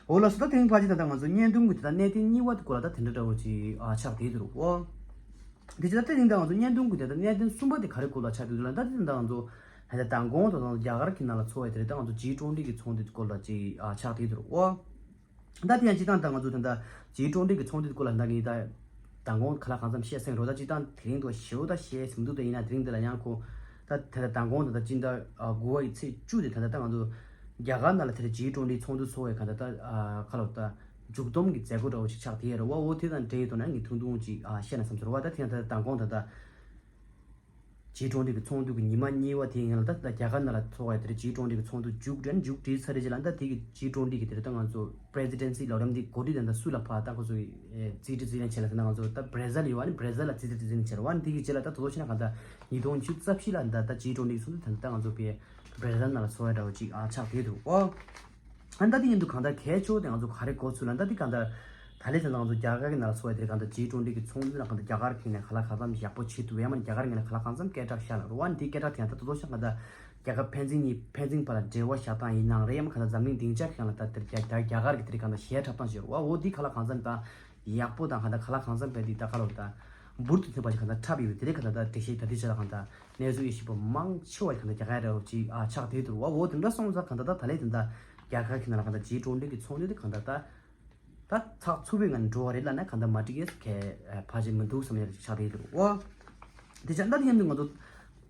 འོ་ལགས་སོ། ད་དེ་རིང་ཕལ་ཆེར་ད་ལྟ་ང་ཚོ་བརྙན་ཐུང་གི་དེ་དག་གནད་དོན་གཉིས་པ་དེ་སྐོར་ལ་ད་དེ་འདྲ་འདྲ་བོ་ཅིག་ཨ་ཆགས་བསྡད་འདུག་རེད་བ། དེ་ཅི་ད་དེ་རིང་ད་ང་ཚོ་བརྙན་ཐུང་གི་དེ་དག་གནད་དོན་གསུམ་པ་དེ་ག་རེ་སྐོར་ལ་ཆགས་བསྡད་འདུག་ལབ་ན། ད་དེ་རིང་ད་ང་ཚོ་ད་ལྟ་མདང་དགོང་དང་ད་ལྟ་རྒྱ་གར་གྱི་ནང་ལ་ཚོགས་པའི་དེ་རིང་ད་ང་ཚོ་ཇི་ཊུ་ཝེན་ཊི་གི་ཚོགས་འདུ་དེ་སྐོར་ལ་ཅིག་ཨ་ཆགས་བསྡད་འདུག་རེད་བ། ད་དེ་ཡང་སྤྱིར་བཏང་ད་ང་ཚོ་ད་ལྟ་ཇི་ཊུ་ཝེན་ཊི་གི་ཚོགས་འདུ་དེ་སྐོར་ལ་ད་ངས་ད་མདང་དགོང་ག་ལ་གང་འཚམ་བཤད་སེང་རོ། ད་སྤྱིར་བཏང་དེ་རིང་དུ་ཞེ་བོ་ད་བཤད་སེམས་འདུག་ད་ཡིན་ན་དེ་རིང་འདི་ལ་ཡང་ཁོ་ད་ད་ལྟ་མདང་དགོང་ད་ལྟ་སྤྱི་ཟླ་ཨ་དགུ་པ་ཡི་ཚེས་བཅུ་དེ་ད་ལྟ་ད་ང་ཚོ་རྒྱ་གར་ནང་ལ་དེར་ཇི་ཊུ་ཝེན་ཊི་ཚོགས་འདུ་ཚོགས་པའི་ག་ད་ད་ཨ་ཁ་ལོ་ད་མཇུག་སྡོམ་གྱི་མཛད་སྒོ་འདྲ་བོ་ཞིག་ཆགས་བསྡད་ཡོད་རེད་བ། འོ་དེ་དང་འབྲེལ་ཡོད་དོ་ན་ངས་ཐུང་ཐུང་ཅིག་ཨ་བཤད་ན་བསམ་ཚོར་བ། ད་དེ་ཡང་ད་ལྟ་མདང་དགོང་ད་ལྟ་ཇི་ཊུ་ཝེན་ཊི་གི་ཚོགས་འདུ་གི་ཉི་མ་གཉིས་པ་དེའི་སྔོན་ལ་ད་ད་རྒྱ་གར་ནང་ལ་ཚོགས་པའི་དེར་ཇི་ཊུ་ཝེན་ཊི་གི་ཚོགས་འདུ་མཇུག་སྒྲིལ་མཇུག་སྒྲིལ་ཚར་རེད་ཅེས་ལ། ད་དེ་གི་ཇི་ཊུ་ཝེན་ཊི་གི་དེར་ད་ང་ཚོ་པི་རེ་སི་ཌེན་སི་ལོ་རིམ་འདི་གོ་སྒྲིག་དང་ད་སུ་ལ་ཕར་ད་ཁོ་ཚོ་གི་རྩིས་ཁྲི་རྩིས་ལེན་བྱས་ལ་ད་ང་ཚོ་ད་བྷ་ར་ཟིལ་ཡོད་ཨ་ནི་བྷ་ར་ཟིལ་ལ་རྩིས་ཁྲི་རྩིས་ལེན་བྱས་རེད་བ། ཨ་ནི་དེ་གི་རྗེས་ལ་ད་དོ་དོ་ཤེས་ན་གང་ད་ཉིས་སྟོང་བཅུ་རྩ་བཞི་ལ་ད་ད་ཇི་ཊུ་ཝེན་ཊི་གི་ཚོགས་འདུ་ད་ད་ང་ཚོ་པའི་བྷ་ར་ཟིལ་ནང་ལ་ཚོགས་ཡ་འདྲ་བོ་ཅིག་ཨ་ཆགས་བསྡད་འདུག་ཨོ། ཨ་ནི་ད་དེ་ཡིན་དུས་གང་ལྟར་གལ་ཆེ་བོ་དེ་ང་ཚོ་ག་རེ་གོ་ཚུལ་ལ་ད་དེ་གང་ལྟར་ད་ལས་དེ་ང་ཚོ་རྒྱ་གར་གྱི་ནང་ལ་ཚོགས་ཡ་དེ་གང་ལྟར་ཇི་ཊུ་ཝེན་ཊི་གི་ཚོགས་འདུ་ལ་གང་ལྟར་རྒྱ་གར་གྱི་ནས་ག་ལ་གང་འཚམ་ཡག་པོ་བྱེད་ཐུབ་ཡ་མ་རྒྱ་གར་ངོས་ནས་ག་ལ་གང་འཚམ་སྐད་གྲགས་ཤར་ལ་རུ་བ། ཨ་ནི་དེ་སྐད་གྲགས་དེ་ཡང་ད་དོ་དོ་ཤ་གང་ལྟར་རྒྱལ་ཁབ་ཕན་ཚུན་གཉིས་ཕན་ཚུན་བར་ལ་འབྲེལ་བ་བཞག་སྟངས་ཡིན་ནའང་རེད། ཡང་མ་གང་ལྟར་འཛམ་གླིང་སྡིངས་ཆ་གང་ལ་ད་དེར་རྒྱ་རྒྱ་རྒྱ་གར་གྱི་དེ་རིགས་གང་ལྟར་ཞལ་འཁྲབ་སྟངས་བྱེད་རུ་བ། འོ་འདི་ག་ལ་གང་འཚམ་དང་ཡག་པོ་དང་གང་ལྟར་ག་ལ་གང་འཚམ་བས་འདི་ད་ག་ལ་ད་འབུར་དུ་ཐོན་པ་ཞིག་གང་ལྟར་འཁྲབ་ཡོད་དེ་རིགས་གང་ལྟར་ད་འགྲེལ་བཤད་ད་འདི་ཆ་ལ་གང་ལྟར་གནས་ཚུལ་ཡེ་ཤེས་པ་མང་ཆེ་བ་གང་ལྟར་རྒྱ་གར་རེ་བ་ཅིག་ཨ་ཆགས་བསྡད་འདུག་རུ་བ། འོ་དེ་འདྲ་སོང་ཙང་གང་ལྟར་ད་ད་ལས་དེ་འདྲ་རྒྱ་གར་གྱི་ནང་ལ་གང་ལྟར་ཇི་ཊུ་ཝེན་ཊི་གི་ཚོགས་འདུ་དེ་གང་ལྟར་ད། ད་ཚགས་ཚུད་པའི་ངང་འགྲོ་བ་རེད་ལབ་ན་གང་ལྟར་མ་འགྲིག་ཡས་གལ་ཕལ་ཆེར་མི་འདུག་བསམ་ཡས་ཆགས་བསྡད་འདུག་ཨོ། དེ་ཆ་ད་དེ་ཡིན་དུས་ང་ཚོ་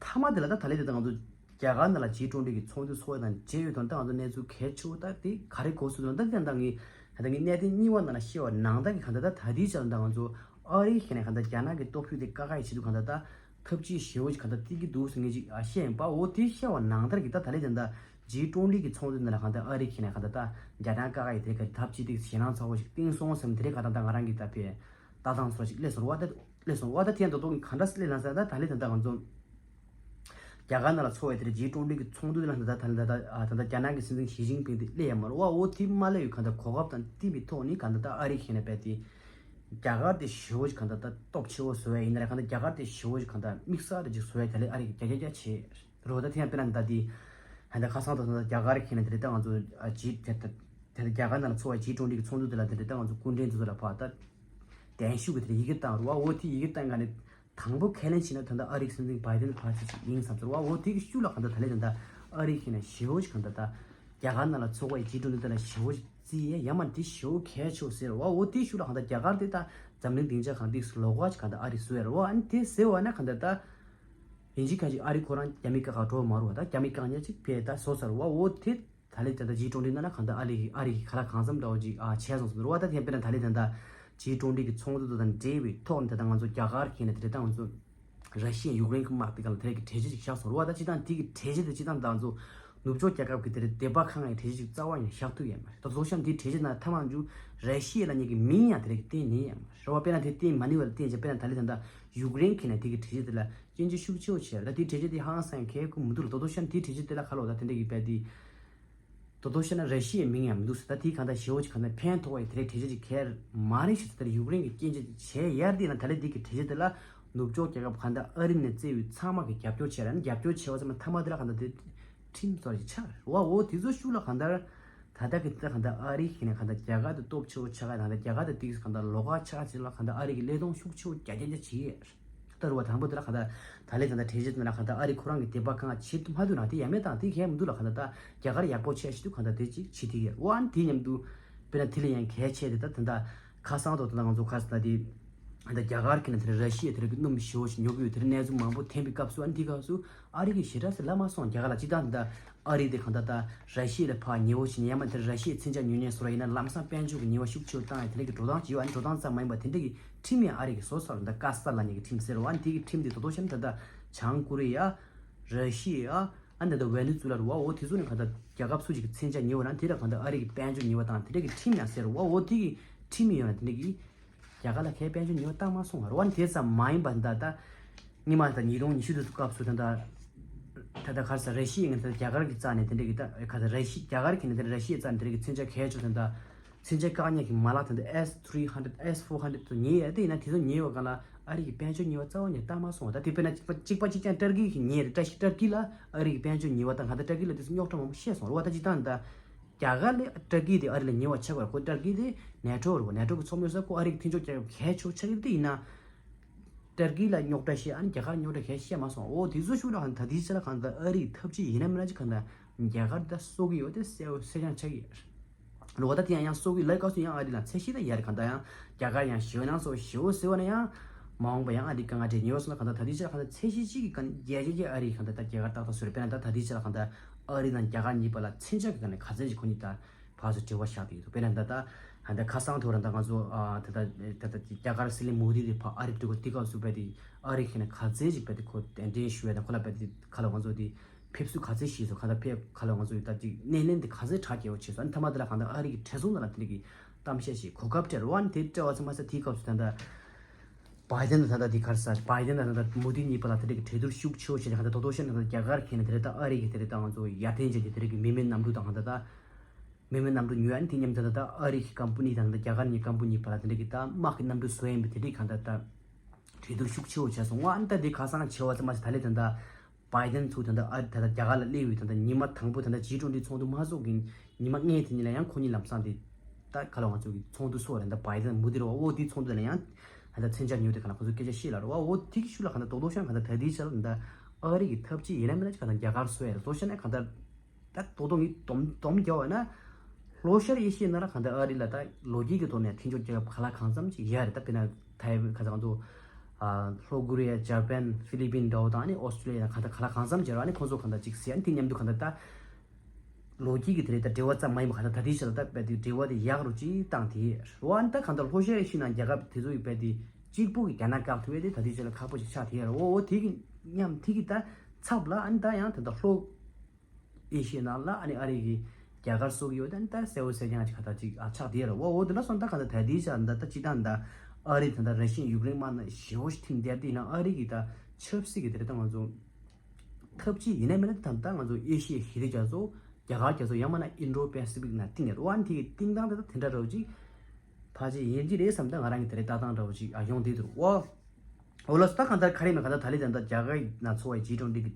མཐའ་མ་དེ་ལ་ད་ད་ལས་དེ་ད་ང་ཚོ་རྒྱ་གར་ནང་ལ་ཇི་ཊུ་ཝེན་ཊི་གི་ཚོགས་འདུ་ཚོགས་ཡས་དང་འབྲེལ་ཡོད་དང་ད་ང་ཚོ་གནས་ཚུལ་གལ་ཆེ་བོ་ད་དེ་ག་རེ་གོ་སོང་ད་དེ་ད་ངས་ད་ངས་གནད་དོན་གཉིས་པ་ནང་ལ་བཤད་པ་ནང་ལྟར་གྱི་གང་ལྟར་ད་ད་དེའི་ཆ་ལ་ད་ང་ཚོ་ཨ་རིའི་ཤེས་ནས་གང་ལྟར་རྒྱ་ནག་གི་སྟོབས་ཤུགས་དེ་བཀག་ཁ་ཡི་ཆེད་དུ་གང་ལྟར་ད། ཐབས་ཇུས་ཞེ་པོ་ཅིག་གང་ལྟར་བསྟན་གྱི་འདུག་ཟེར་མཁན་ཅིག་ཨ་བཤད་ཡིན་པ། འོ་དེ་བཤད་པ་ནང་ལྟར་གྱི་ད་ད་ལས་ཀྱང་ད་ཇི་ཊུ་ཝེན་ཊི་གི་ཚོགས་འདུ་འདི་ལ་གང་ལྟར་ཨ་རི་ཁྱེད་ནས་གང་ལྟར་ད་རྒྱ་ནག་ཀ་ཁ་ཡི་དེ་ག་ཐབས་ཇུས་དེ་ཞེད་སྣང་ཚ་བོ་ཞིག་བསྟན་སོང་ཟེར་མི་དེ་རིགས་གང་ལྟར་ད་ང་རང་གི་ད་ཕའི་ལྟ་སྟངས་ཚོ་ཞིག་སླེབས་སོང་བ། ད་སླེབས་སོང་བ། ད་དེ་ཡང་ད་དུང་གང་འདྲ་སླེབས་ན་ཟེར་ད་ད་ལས་ཀྱང་ད་ང་ཚོ་ རྒྱ་གར་ནང་ལ་ཚོགས་པའི་དེ་ཇི་ཊུ་ཝེན་ཊི་གི་ཚོགས་འདུ་དེ་ལ་ད་ལྟ་ད་ལྟ་ད་ལྟ་རྒྱ་ནག་གི་སྲིད་འཛིན་ཞི་ཅིན་ཕིང་དེ་སླེབས་ཡ་མ་རེད་བ། འོ་དེ་མ་སླེབས་ཡོད་གང་ལྟར་གོ་སྐབས་དང་བསྟུན་པའི་ཐོག་ནས་གང་ལྟར་ད་ཨ་རི་ཁེ་ན་བས་དེ་རྒྱ་གར་དེ་ཞེ་པོ་ཅིག་གང་ལྟར་ད་སྟོབས་ཆེ་བོ་བཟོ་ཡ་ཡིན་ན་ར་གང་ལྟར་རྒྱ་གར་དེ་ཞེ་པོ་ཅིག་གང་ལྟར་དམིགས་བསལ་དེ་ཅིག་བཟོ་ཡ་དེ་ལས་ཨ་རི་གི་རྒྱ་རྒྱ་རྒྱ་ཆེ་རེད་བ། ད་དེ་ཡང་དཔེར་ན་ད་དེ་ད་ལྟ་ཁ་སང་དུ་ད་ལྟ་རྒྱ་གར་ཁེ་ན་དེ་རེད་ད་ང་ཚོ་ཨ་ཇི་དེ་ད་དེ་རྒྱ་གར་ནང་ལ་ཚོགས་པའི་ཇི་ཊུ་ཝེན་ཊི་གི་ཚོགས་འདུ་དེ་ལ་དེ་འདྲ་ད་ང་ཚོ་སྐུ་མགྲོན་དེ་ཚོ་ལ་ཕར་ད་གདན་ཞུ་གི་དེ་ཡི་གེ་བཏང་རུ་བ། འོ་དེ་ཡི་གེ་བཏང་ག་ནས་དང་པོ་ཁས་ལེན་བྱས་ན་ད་ལྟ་ཨ་རིའི་སྲིད་འཛིན་བྷའི་ཏན་ཕར་ཚུར་ཅིག་ཡིན་བསམ་ཚོར་བ། འོ་དེ་གི་ཤུགས་ལ་གང་ལྟར་ད་ལས་ད་ལྟ་ཨ་རི་ཁེ་ན་ཞེ་པོ་ཞིག་གང་ལྟར་ད་རྒྱ་གར་ནང་ལ་ཚོགས་པའི་ཇི་ཊུ་ཝེན་ཊི་དེ་ལ་ཞེ་པོ་ཞིག་བརྩི་ཡས་ཡ་མ་དེ་ཞེ་པོ་གལ་ཆེ་བོ་ཟེར་བ། འོ་དེ་ཤུགས་ལ་གང་ལྟར་རྒྱ་གར་དེ་ད་འཛམ་གླིང་སྡིངས་ཆ་གང་ཏིག་ལོག་པ་ཞིག་གང་ལྟར་ཨ་རི་བཟོ་ཡ་རེད་བ། ཨ་ནི་དེ་ཟེར་བ་ན་གང་ལྟར་ད་ཡིན་གཅིག་ཁ་ཅིག་ཨ་རི་ཁོ་རང་རྒྱ་མི་ཀ་ཁ་འགྲོ་མ་རུ་བ་ད་རྒྱ་མི་བཀག་ཉར་ཅིག་ཕེ་ད་བཟོ་ཚར་བ། འོ་དེ་ད་ལས་ད་ལྟ་ཇི་ཊུ་ཝེན་ཊི་ནང་ལ་གང་ལྟར་ཨ་རི་ཨ་རི་གི་ཁ་ལག་གང་འཚམ་འདྲ་བོ་ཅིག་ཨ་བྱས་སོང་ཟེར་བ། ད་དེ་དཔེར་ན་ད་ལས་ད་ལྟ་ཇི་ཊུ་ཝེན་ཊི་གི་ཚོགས་འདུ་དང་འབྲེལ་བའི་ཐོག་ནས་ད་ལྟ་ང་ཚོ་རྒྱ་གར་ཁེ་ན་དེ་རེད་ད་ང་ཚོ་ར་ཤི་ཡ་ཡུཀ་རེན་གི་དམག་དེ་ག་ལ་དེ་རེད་གི་གྲོས་ཆོད་ཅིག་བཞག་སོང་རེད་བ། ད་སྤྱི་བཏང་དེ་གི་གྲོས་ཆོད་དེ་སྤྱི་བཏང་ད་ང་ཚོ་ནུབ་ཕྱོགས་རྒྱལ་ཁབ་ཀྱི་དེ་རེད་བདེན་པ་ཁང་ངའི་གྲོས་ཆོད་ཅིག་རྩ་བ་ནས་བཞག་ཐུབ་ཡོད་མ་རེད། ད་ལྟ་ཚོ་ཤམ་དེའི་གྲོས་ཆོད་ནང་མཐའ་མ་མཇུག་ར་ཤི་ཡ་ལ་ཉིད་ཀྱི་མིང་ཡང་དེ་རེད་གི་བསྟན་ནས་ཡོད་མ་རེད་བ། དཔེར་ན་དེ་བསྟན་མ་ནི་བ་ལ་བསྟན་ཅིག་དཔེར་ན་ད་ལས་ད་ལྟ་ཡུཀ་རེན་ཁེ་ན་དེ་གི་གྲོས་ཆོད་དེ་ལ་སྐྱོན་བརྗོད་ཤུགས་ཆེ་བོ་བྱས་རེད། ད་དེའི་གྲོས་ཆོད་དེ་ཧང་སང་གལ་ཁུ་མི་འདུག་ལ། ད་ལྟ་ཤ་ནི་དེའི་གྲོས་ཆོད་དེ་ལ་ཁ་ལོ་ད་དེ་འདྲ་གི་བས་དེ་ད་ལྟ་ཤ་ན་ར་ཤི་ཡའི་མིང་ཡང་མི་འདུག་ཟེར། ད་དེའི་གང་ལྟར་ཞེ་བོ་ཅིག་གང་ལྟར་ཕན་ཐོགས་པའི་དེ་རེད་གྲོས་ཆོད་ཅིག་གལ་མ་རེད་ཞེས་ཟེར། ད་ཡུཀ་རེན་གྱི་སྐྱོན་བརྗོད་ཅིག་བྱས་ཡར་དེ་ན་ད་ལྟ་དེ་གི་གྲོས་ཆོད་དེ་ལ་ནུབ་ཕྱོགས་རྒྱལ་ཁབ་གང་ལྟར་ཨ་རི་ནས་བརྩི་བའི་ཚང་མ་གི་རྒྱབ་སྐྱོར་བྱས་ར་ནི་རྒྱབ་སྐྱོར་བྱས་པ་ཚང་མ་མཐའ་མ་དེ་ལ་གང་ལྟར་དེ་ཁྲིམས་སོགས་ཅིག་ཆགས་རེད་བ། འོ་དེ་ཚོ་ཤུགས་ལ་གང་ལྟར་ད་ལྟ་གི་ད་གང་ལྟར་ཨ་རི་ཁེ་ན་གང་ལྟར་རྒྱ་གར་དུ་སྟོབས་ཆེ་བོ་ཆགས་ག་གང་ལྟར་རྒྱ་གར་དུ་ཏིག་གང་ལྟར་ལོགས་ཀ་ཆགས་ཅིག་ལ་གང་ལྟར་ཨ་རི་གི་བློས་གཏོང་ཤུགས་ཆེ་བོ་རྒྱ་རྒྱ་རྒྱ་བྱེད་ཡས། ལྟར་བ་དང་པོ་དེ་ལ་གང་ལྟར་ད་ལས་ད་ལྟ་གྲོས་ཆོད་དེ་ལ་གང་ལྟར་ཨ་རི་ཁོ་རང་གི་བདེན་པ་གང་བྱེད་ཐུབ་མ་ཐུབ་ན་དེ་ཡ་མེད་དང་དེ་གལ་མི་འདུག་ལ། གང་ལྟར་ད་རྒྱ་གར་ཡག་པོ་བྱས་ཤི་དུས་གང་ལྟར་དེ་ཅིག་བྱེད་ཐུབ་ཡོད་བ། ཨ་ནི་དེ་མཉམ་དུ་དཔེར་ན་དེ་ལ་ཡང་གལ་ཆེ་དེ་ད་ད་ལྟ་ཁ་སང་ཐོག་ད་ལྟ་ང་ཚོ་ཁ་སང་ད་དེ་ད་རྒྱ་གར་གྱི་ནང་དེར་ར་ཤི་ཡ་དེར་གི་སྣུམ་ཞེ་བོ་ཞིག་ཉོ་གི་ཡོད། དེར་གནས་ཚུལ་མང་པོ་ཐོན་པའི་སྐབས་སུ་ཨ་ནི་དེ་སྐབས་སུ་ཨ་རི་གི་ཞེ་དྲག་སེ་ལབ་མ་སོང་རྒྱ་གར་ལ་སྤྱི་བཏང་ད་ལྟ། ཨ་རི་དེ་གང་ལྟར་ད་ར་ཤི་ཡ་ལ་ཕར་ཉེ་བོ་ཞིག་ཉེ་མ་དེར་ར་ཤི་ཡའི་མཚོན་ཆ་ཉོ་ཉེན་སོ་ར་ཡིན་ན་ལམ་སང་དཔལ་འབྱོར་གྱི་ཉེ་བ་ཤུགས་ཆེ་བོ་བཏང་ཡ་དེ་འདྲ་གི་འགྲོ་སྟངས་ཅིག་ཡོད། ཨ་ནི་འགྲོ་སྟངས་ཙམ་མ་ཡིན་པ་དེ་འདྲ་གི་ཁྲིམས་ཡང་ཨ་རི་གི་བཟོ་ཚར་འདུག་ཀ་ས་ལ་ཉེ་གི་ཁྲིམས་ཟེར་བ། ཨ་ནི་དེ་གི་ཁྲིམས་དེ་ད་དུང་གཞན་ད་ལྟ་བྱང་ཀོ་རི་ཡ། ར་ཤི་ཡ། ཨ་ནི་ད་ལྟ་ཝེ་ནེ་ཛུ་ལ་རུ་བ། འོ་དེ་ཚོ་ནི་གང་ལྟར་རྒྱལ་ཁབ་སུ་ཞིག་གི་མཚོན་ཆ་ཉེ་བ་ན་དེ་ལ་གང་ལྟར་ཨ་རི་གི་དཔལ་འབྱོར་ཉེ་བ་བཏང་དེ་འདྲ་གི་ཁྲིམས་ཡང་ཟེར་བ། འོ་དེ་གི་ཁྲིམས་ཡོད་ན་དེ་འདྲ་གི་རྒྱ་གར་ལ་ཁའི་དཔལ་འབྱོར་ཉེས་པ་བཏང་མ་སོང་བ་རེད་བ། དེ་ཙམ་མ་ཡིན་པ་འདི་ད་ལྟ་སྔོན་མ་ད་ཉིས་སྟོང་ཉི་ཤུ་དུས་སྐབས་སུ་ད་ལྟ་ད་ལྟ་ག་རེ་ཟེར་ར་ཤི་ཡའི་ངོས་ནས་རྒྱ་གར་གྱི་རྩ་ནས་དེ་འདྲ་གི་ད་ག་ཟེར་ར་ཤི་རྒྱ་གར་གྱི་ནས་དེ་འདྲ་ར་ཤི་ཡའི་རྩ་ནས་དེ་འདྲ་གི་མཚོན་ཆ་གལ་ཆེ་ད་ལྟ་མཚོན་ཆ་བཀག་ཉར་གྱི་མ་ལག་ད་ལྟ་S three hundred S four hundred དུ་ཉེ་ཡ་དེ་ཡིན་ན་དེ་ཚོ་ཉེ་བའི་སྒང་ལ་ཨ་རི་གི་དཔལ་འབྱོར་ཉེས་པ་རྩ་བ་ནས་བཏང་མ་སོང་བ། ད་དེ་དཔེར་ན་གཅིག་པ་གཅིག་པ་གཅིག་རྐྱང་ཏར་ཀི་གི་ཉེ་རེད། བཀྲ་ཤིས་ཏར་ཀི་ལ་ཨ་རི་གི་དཔལ་འབྱོར་ཉེས་པ་དང་ག་ད་ཏར་ཀི་ལ་དེ་ཚོ་རྙོག་དྲ་མང་པོ་བཤད་སོང་རེད་བ། ད་སྤྱི་བཏང་ད། རྒྱ་གར་ལས་ཏར་ཀི་དེ་ཨ་རི་ལ་ཉེ་བ་ཆགས་པར་ཁོ་ཏར་ཀི་དེ་ནེ་ཊོ་རེད་བ། ནེ་ཊོ་གི་ཚོགས་མི་ཡོད་ས་ཁོ་ཨ་རི་གི་མཐུན་ཕྱོགས་རྒྱལ་ཁབ་གལ་ཆེ་བོ་ཆགས་ཀྱི་དེ་ཡིན་ན། ཏར་ཀི་ལ་རྙོག་དྲ་བཤད་ཨ་ནི་རྒྱ་གར་རྙོག་དྲ་གལ་བཤད་མ་སོང་། འོ་དེ་ཚོ་ཤུགས་ལ་ད་དེའི་ཆ་ལ་གང་ལྟར་ཨ་རི་ཐབས་ཇུས་ཡིན་ན་མིན་ན་ཅིག་གང་ལྟར་རྒྱ་གར་ད་གསོ་གི་ཡོད་དེ་གསལ་བོ་གསལ་རྐྱང་ཆགས་ཀྱི་ཡོད་རེད་བ། ད་དེ་ཡང་ཡང་གསོ་གི་ལབ་སྐབས་སུ་ཡང་ཨ་རི་ལ་ཚད་གཞི་ད་ཡར་གང་ལྟར་ཡང་རྒྱ་གར་ཡང་ཞེ་བོ་ནང་སོགས་ཞེ་བོ་ཟེར་བ་ན་ཡང་མ་འོངས་པ་ཡང་ཨ་རི་དཀའ་ངལ་འཕྲད་ཉེ་བ་སོང་ན་གང་ལྟར་ད་དེའི་ཆ་ལ་གང་ལྟར་ཚད་གཞི་གཅིག་གི་གང་རྒྱལ་རྒྱལ་རྒྱལ་ཨ་རི་གང་ལྟར་ད་རྒྱ་གར་ཏག་ཏག་བཟོས་རེད། དཔེར་ན་ད་ད་དེའི་ཆ་ལ་གང་ལྟར་ཨ་རི་དང་རྒྱ་གར་གཉིས་བར་ལ་མཚོན་ཆ་གི་གང་ལྟར་ག་ཚད་ཅིག་ཁོ་གཉིས་ད། ཕར་ཚུར་འབྲེལ་བ་བཞག་བསྡད་ཡོད་འདུག་དཔེར་ན་ད་ལྟ་ད་ལྟ་ཁ་སང་ཐོག་ར་ད་ང་ཚོ་ཨ་ད་ལྟ་ད་ལྟ་རྒྱ་གར་སྲིད་བློན་མོ་དི་དེ་ཕར་ཨ་རི་འགྲོ་གི་དེ་སྐབས་སུ་བས་དེ་ཨ་རི་ཁེ་ན་ག་ཚད་ཅིག་བས་དེ་ཁོ་གདན་འདྲེན་ཞུ་ཡ་དང་ཁོ་ལ་བས་དེ་ཁ་ལ་ང་ཚོ་དེ་ཕེབས་བསུ་ག་ཚད་ཞུས་སོང་། ཁ་ད་ཕེབས་ཁ་ལ་ང་ཚོ་ད་ཅིག་སྣེ་ལེན་དེ་ག་ཚད་གྲ་རྒྱས་པོ་བྱས་སོང་། ཨ་ནི་མཐའ་མ་དེ་ལ་གང་ལྟར་ཨ་རི་གི་གྲོས་ཚོགས་ནང་ལ་དེ་འདྲ་གི་གཏམ་བཤད་ཞིག་གོ་སྐབས་སྤྲད་རོགས། ཨ་ནི་དེ་སྤྲད་པ་ཚང་མ་ས་དེའི་སྐབས་སུ་ད་ལྟ་བའི་ཌེན་དང་ད་ལྟ་དེ་ག་རེ་ཟེར་བའི་ཌེན་དང་ད་ལྟ་མོ་དི་གཉིས་བར་ལ་དེ་འདྲ་གི་གྲོས་བསྡུར་ཤུགས་ཆེ་བོ་བྱས་ནས་གང་ལྟར་དོ་དོ་ཤ་ན་ད་ལྟ་རྒྱ་གར་ཁེ་ན་དེ་འདྲ་ད་ཨ་རི་གི་དེ་འདྲ་ད་ང་ཚོ་ཡར་ཐོན་ཅན་གྱི་དེ་འདྲ་གི་མི་མེད་གནམ་གྲུ་དང་གང་ལྟར་ད། མི་མེད་གནམ་གྲུ་ཉོ་ཡ་ནི་དེ་མཉམ་དུ་ད་ལྟ་ཨ་རི་གི་ཀམ་པ་ནི་དང་ད་རྒྱ་གར་གཉིས་ཀམ་པ་ནི་བར་ལ་དེ་འདྲ་གི་ད་དམག་གི་གནམ་གྲུ་བཟོ་ཡིན་པའི་དེ་འདྲའི་གང་ལྟར་ད་གྲོས་བསྡུར་ཤུགས་ཆེ་བོ་བྱས་སོང་ང་། ཨ་ནི་ད་དེ་ཁ་སང་བྱས་པ་ཙམ་མ་ཟད་ད་ལྟ་ད་ལྟ་བའི་ཌེན་ཚུར་ད་ལྟ་ཨ་རི་ད་ལྟ་རྒྱ་གར་ལ་སླེབས་ཡོད། ད་ལྟ་ཉི་མ་དང་པོ་ད་ལྟ་ཇི་ཊུ་ཝེན་ཊི་ཚོགས་འདུ་མ་ཚོགས་ཀྱི་ཉི་མ་ལྔའི་དེ་ཉིན་ལ་ཡང་ཁོ་གཉིས་ལམ་སང་དེ་ད་ག་ལ་ང་ཚོ་གི་ཚོགས་འདུ་ཚོགས་རེད། ད་བའི་ཌེན་མོ་དི་རེད་བ། འོ་དེའི་ཚོགས་འདུ་ལ་ཡང་ད་ལྟ་མཚོན་ཆ་ཉོ་དེ་ག་ལ་ཁོ་ཚོ་སྐད་ཆ་བཤད་ལ་རེད་བ། འོ་དེ་གི་ཤུལ་ལ་ག་ལ་དོ་དོ་ཤང་ག་ལ་ད་དེའི་ཆ་ལ་ད་ཨ་རི་གི་ཐབས་ཇུས་ཡིན་ན་མིན་ན་ཅིག་ག་ལ་རྒྱ་གར་བཟོ་ཡ་རེད། དོ་ཤ་ན་ག་ལ། ད་དོ་དོ་ངས་སྡོམ་སྡོམ་རྒྱག་པ་ན། ལྷོ་ཤར་ཨེ་ཤི་ཡའི་ནང་ལ་གང་ལྟར་ཨ་རི་ལ་ད་ལོ་རྒྱུས་ཀྱི་ཐོག་ནས་མཐུན་ཕྱོགས་རྒྱལ་ཁབ་ག་ལ་གང་འཚམ་ཅིག་ཡོད་རེད། ད་དཔེར་ན་ཐའེ་ཝན་ཁ་སང་དུ་ལྷོ་ཀོ་རི་ཡ། ཇ་པན། ཧྥི་ལི་པིན་འདྲ་བོ་དང་ཨ་ནི་ཨོ་སི་ཀྲི་ལི་ཡ་ན་གང་ལྟར་ག་ལ་གང་འཚམ་ཅིག་ཡོད་རེད། ཨ་ནི་ཁོང་ཚོ་གང་ལྟར་ཅིག་ཟེར་ཨ་ནི་དེ་མཉམ་དུ་གང་ལྟར་ད་ལོ་རྒྱུས་ཀྱི་དེ་རེད། ད་འབྲེལ་བ་ཙམ་མ་ཡིན་པ་གང་ལྟར་ད་ལྟའི་ཆ་ལ་ད་རྦད་དེ་འབྲེལ་བ་དེ་ཡག་རུ་ཅིག་བཏང་དེ་རེད་བ། ཨ་ནི་ད་གང་ལྟར་ལྷོ་ཤར་ཨེ་ཤི་ཡའི་ནང་རྒྱལ་ཁབ་དེ་ཚོ་ཡི་རྦད་དེ་གཅིག་པུ་གི་རྒྱ་ནག་བཀག་ཐུབ་ཡས་དེ་ད་ལྟའི་ཆ་ལ་ཁག་པོ་ཞིག་ཆགས་དེ་རེད། འོ་འོ་དེ་གི་མཉམ་དེ་གི་ད་ཚབ་ལ་ཨ་ནི་ད་ཡང་ད་ལྟ་ལྷོ་ཨེ་ཤི་ཡའི་ནང་ལ་ཨ་ནི་ཨ་རི་གི་རྒྱ་གར་སོགས་ཡོད། ཨ་ནི་ད་གསལ་བོ་གསལ་རྐྱང་ཅིག་ག་ད་ཅིག་ཨ་ཆགས་དེ་ར། འོ་འོ་དེ་ལ་སོང་ད་ག་ད་ད་དེའི་ཆ་ད་ད་ཅི་ད་ད་ཨ་རི་ད་ད་ར་ཤི་ཡ་ཡུཀ་རེན་དམག་ན་ཞེ་བོ་ཞིག་ཐིམ་དེ་དེ་ན་ཨ་རི་གི་ད་ཆབ་སྲིད་གི་དེ་རེད། ད་ང་ཚོ་ ཐབས་ཅིག་ཡིན་ན་མིན་ན་ད་ལྟ་ང་ཚོ་ཨེ་ཤི་ཡའི་ཞི་བདེ་རྒྱ་མཚོ། རྒྱ་གར་རྒྱ་མཚོ་ཡང་མིན་ན་ཨིན་ཌོ་པེ་སི་ཕིག་ནང་བཏིང་ཡོད་རེད་བ། དེ་གི་བཏིང་སྟངས་དེ་ད་དེ་འདྲ་འདྲ་བོ་ཅིག་ཕལ་ཆེར་ཡིན་གྱི་རེད་བསམ། ད་ང་རང་གི་དེ་རེད་ལྟ་སྟངས་འདྲ་བོ་ཅིག་ཨ་ཡོང་བསྡད་འདུག་བ། འོ་ལགས་སོ། ད་གང་ལྟར་ག་རེ་མེད་གང་ལྟར་ད་ལི་ད་ལྟ་རྒྱ་གར་ནང་ཚོགས་པའི་ཇི་ཊུ་ཝེན་ཊི་གི་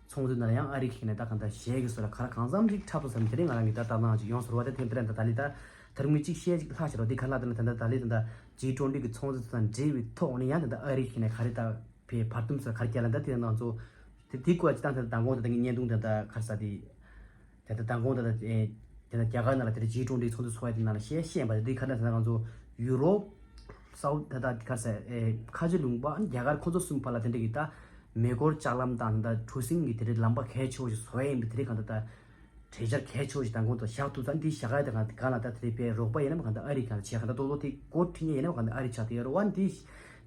ཚོགས་འདུ་ནང་ལ་ཡང་ཨ་རི་གི་ནས་ད་གང་ལྟར་ཞལ་གྱི་སོ་ལ་ཁ་ར་གང་འཚམ་ཅིག་འཁྲབ་སོང་བསམ། དེ་རིང་ང་རང་གི་ད་ལྟ་སྣང་ཅིག་ཡོང་སོང་བ། དེ་ཐེངས་དེ་རིང་ད་ད་ལི་ད་དེ་རིང་མི་གཅིག་ཤེས་ཅིག་ལྷག་བྱས་རོགས། དེ་ག་ལ་ད་ལི་ད་ད་ད་ལི་ད་ད་ཇི་ཊུ་ཝེན་ཊི་གི་ཚོགས་འདུ་དང་འབྲེལ་བའི་ཐོག་ནས་ཡང་ད་ད་ཨ་རི་གི་ནས་ག་རེ་ད་བའི་བར་འདུམ་སོ་ལ་ག་རེ་བརྒྱབ་ལ་ད་དེ་ང་ཚོ་དེ་དེའི་སྐོར་ཅིག་ད་ད་མདང་དགོང་ད་ད་ངའི་བརྙན་ཐུང་ད་ད་ག་རེ་ཟ་དེ། དེ་ལྟར་མདང་དགོང་ད་ལྟ་དེ་ལྟར་རྒྱ་གར་ནང་ལ་དེ་ལྟར་ཇི་ཊུ་ཝེན་ཊི་ཚོགས་འདུ་ཚོགས་ཡ་དེ་ནང་ལ་བཤད་བཤད་པ་དེ་ག་ནང་ཟེར་ན་ང་ཚོ་ཡུ་རོབ། སའུ་ད་ལྟ་དེ་ག་ཟེར་ཨེ་ཁ་ཆེ་ལུང་པ་རྒྱ་གར་ཁོ་ཚོ་གསུམ་བར་ལ་དེ་འདྲ་གི་ད་མེ་འཁོར་ལྕགས་ལམ་དང་ད་གྲུ་གཟིངས་ཀྱི་དེ་འདྲའི་ལམ་པ་གལ་ཆེ་བོ་ཞིག་བཟོ་ཡ་ཡིན་པའི་དེ་རིང་གང་ད་ད་གྲོས་འཆར་གལ་ཆེ་བོ་ཞིག་མདང་དགོང་ད་བཞག་ཐུབ་ཙང་འདི་བཞག་ཡ་དེ་གང་གང་ལ་ད་དེ་རིང་པའི་རོགས་པ་ཡིན་ནམ་གང་ད་ཨ་རི་གང་ད་བྱས་གང་ད་ཏོག་ཏོག་དེ་འགོ་ཁྲིད་མཁན་ཡིན་ནམ་གང་ད་ཨ་རི་ཆགས་དེ་ཡོད་རེད་བ། འདི་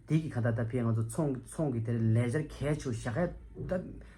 འདི་གི་གང་ད་ད་ཕའི་ང་ཚོ་ཚོང་ཚོང་གི་དེ་རིང་ལས་འཆར་གལ་ཆེ་བོ་བཞག་ཡ་ད།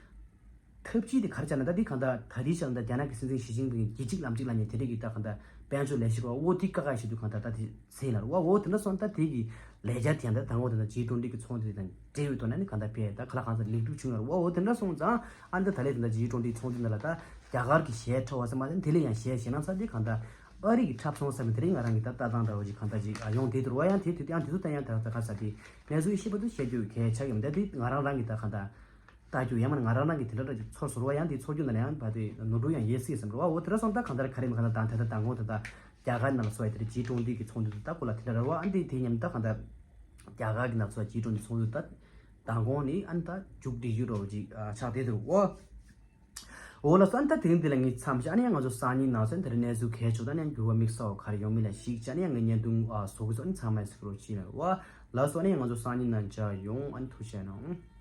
ཐབས་ཇུས་དེ་ག་རེ་བྱས་ན་ད་འདི་གང་ལྟར་ད་རེས་ཆར་ད་རྒྱ་ནག་གི་སྲིད་འཛིན་ཞི་ཅིན་ཕིང་གིས་རྒྱལ་གཅེས་ལམ་གཅིག་ལ་ཉེ་དེ་རིང་གི་ད་གང་ལྟར་དཔལ་འབྱོར་ལས་གཞི་གོ་འོ་དེ་ཀ་ཁ་ཞིག་ཏུ་གང་ལྟར་ད་དེ་ཚེ་ལ་རུ་བ་འོ་དེ་འདྲ་སོང་ད་དེ་གི་ལས་འཆར་དེ་ཡང་ད་དང་པོ་དེ་ད་ཇི་ཊུ་ཝེན་ཊི་གི་ཚོགས་འདུ་དེ་དང་འབྲེལ་བའི་ཐོག་ནས་ནི་གང་ལྟར་ཕེ་ད་ག་ལ་གང་ས་ལེགས་གྲུབ་བྱུང་ཡོད་རུ་བ་འོ་དེ་འདྲ་སོང་ཙང་ཨ་ནི་ད་ད་ལས་དེ་ད་ཇི་ཊུ་ཝེན་ཊི་ཚོགས་འདུ་འདི་ལ་ད་རྒྱ་གར་གི་ཞལ་ཁྲ་བ་ས་མ་ཟིན་དེ་ལས་ཡང་ཞལ་ཞེ་ན་ས་དེ་གང་ལྟར་ཨ་རི་གི་འཁྲབ་སོང་ས་མི་དེ་རིང་ང་རང་གི་ད་ལྟ་སྟངས་འདྲ་བོ་ཅིག་གང་ལྟར་ཅིག་ཡོང་དེ་དུ་རུ་བ་ཡང་དེ་དུས་ཡང་དེ་ཚོ་ད་ཡང་ད་ད་ག་ས་དེ་གནས་ཚུལ་ཤེས་པ་དུ་བཤད་རྒྱུ་གལ་ཆགས་ཡོད་མ་ད་དེ་ང་རང་རང་གི་ད་གང་ལྟར། ལྟ་རྒྱུ་ཡང་མིན་ང་རང་རང་གི་དེ་འདྲ་འདྲ་ཅིག་ཚོར་སོང་བ་ཡང་དེ་ཚོར་རྒྱུ་ན་ཡང་བ་དེ་ནོར་འཁྲུལ་ཡང་ཡོད་སྲིད་བསམ་རེད་བ། འོ་དེ་འདྲ་སོང་ད་གང་ལྟར་ག་རེ་མི་གང་ལྟར་དང་དེ་ལྟར་དང་གོང་དེ་ལྟར་རྒྱ་གར་ནང་ལ་སོ་ཡ་དེ་འདྲ་ཇི་ཀྲུང་ཏི་གི་ཚོགས་འདུ་དེ་ལྟ་ཁོ་ལ་དེ་འདྲ་རེད་བ། ཨ་འདི་དེ་མཉམ་ད་གང་ལྟར་རྒྱ་གར་གི་ནང་སོ་ཇི་ཀྲུང་ཏི་ཚོགས་འདུ་ད་དང་གོང་ནི་ཨ་ནི་ད་མཇུག་སྒྲིལ་རྒྱུ་རོ་ཅིག་ཆགས་བསྡད་འདུག་འོ། འོ་ལགས་སོ། ཨ་ནི་ད་དེ་རིང་འདི་ལ་ངས་མཚམས་བཞག་ཨ་ནི་ཡང་ང་ཚོ་སང་ཉིན་ནང་སོན་དེ་འདྲ་གནས་ཚུལ་གལ་ཆེ་ད་ཨ་ནི་ཡང་འགྱུར་བ་དམིགས་བསལ་བ་ག་རེ་ཡོང་མིན་ལ་གཞིགས་བྱས་ཨ་ནི་ཡང་ངའི་བརྙན་ཐུང་བཟོ་གི་སོ་ཨ་ནི་ཚང་མས་གཟིགས་རོགས་བྱེད་ན་རེད་བ། ལགས་སོ། ཨ་ནི་ཡང་ང་ཚོ་སང་ཉིན་ནང་མཇལ་ཡོང་ཨ་ནི་ཐུགས་རྗེ་གནང་།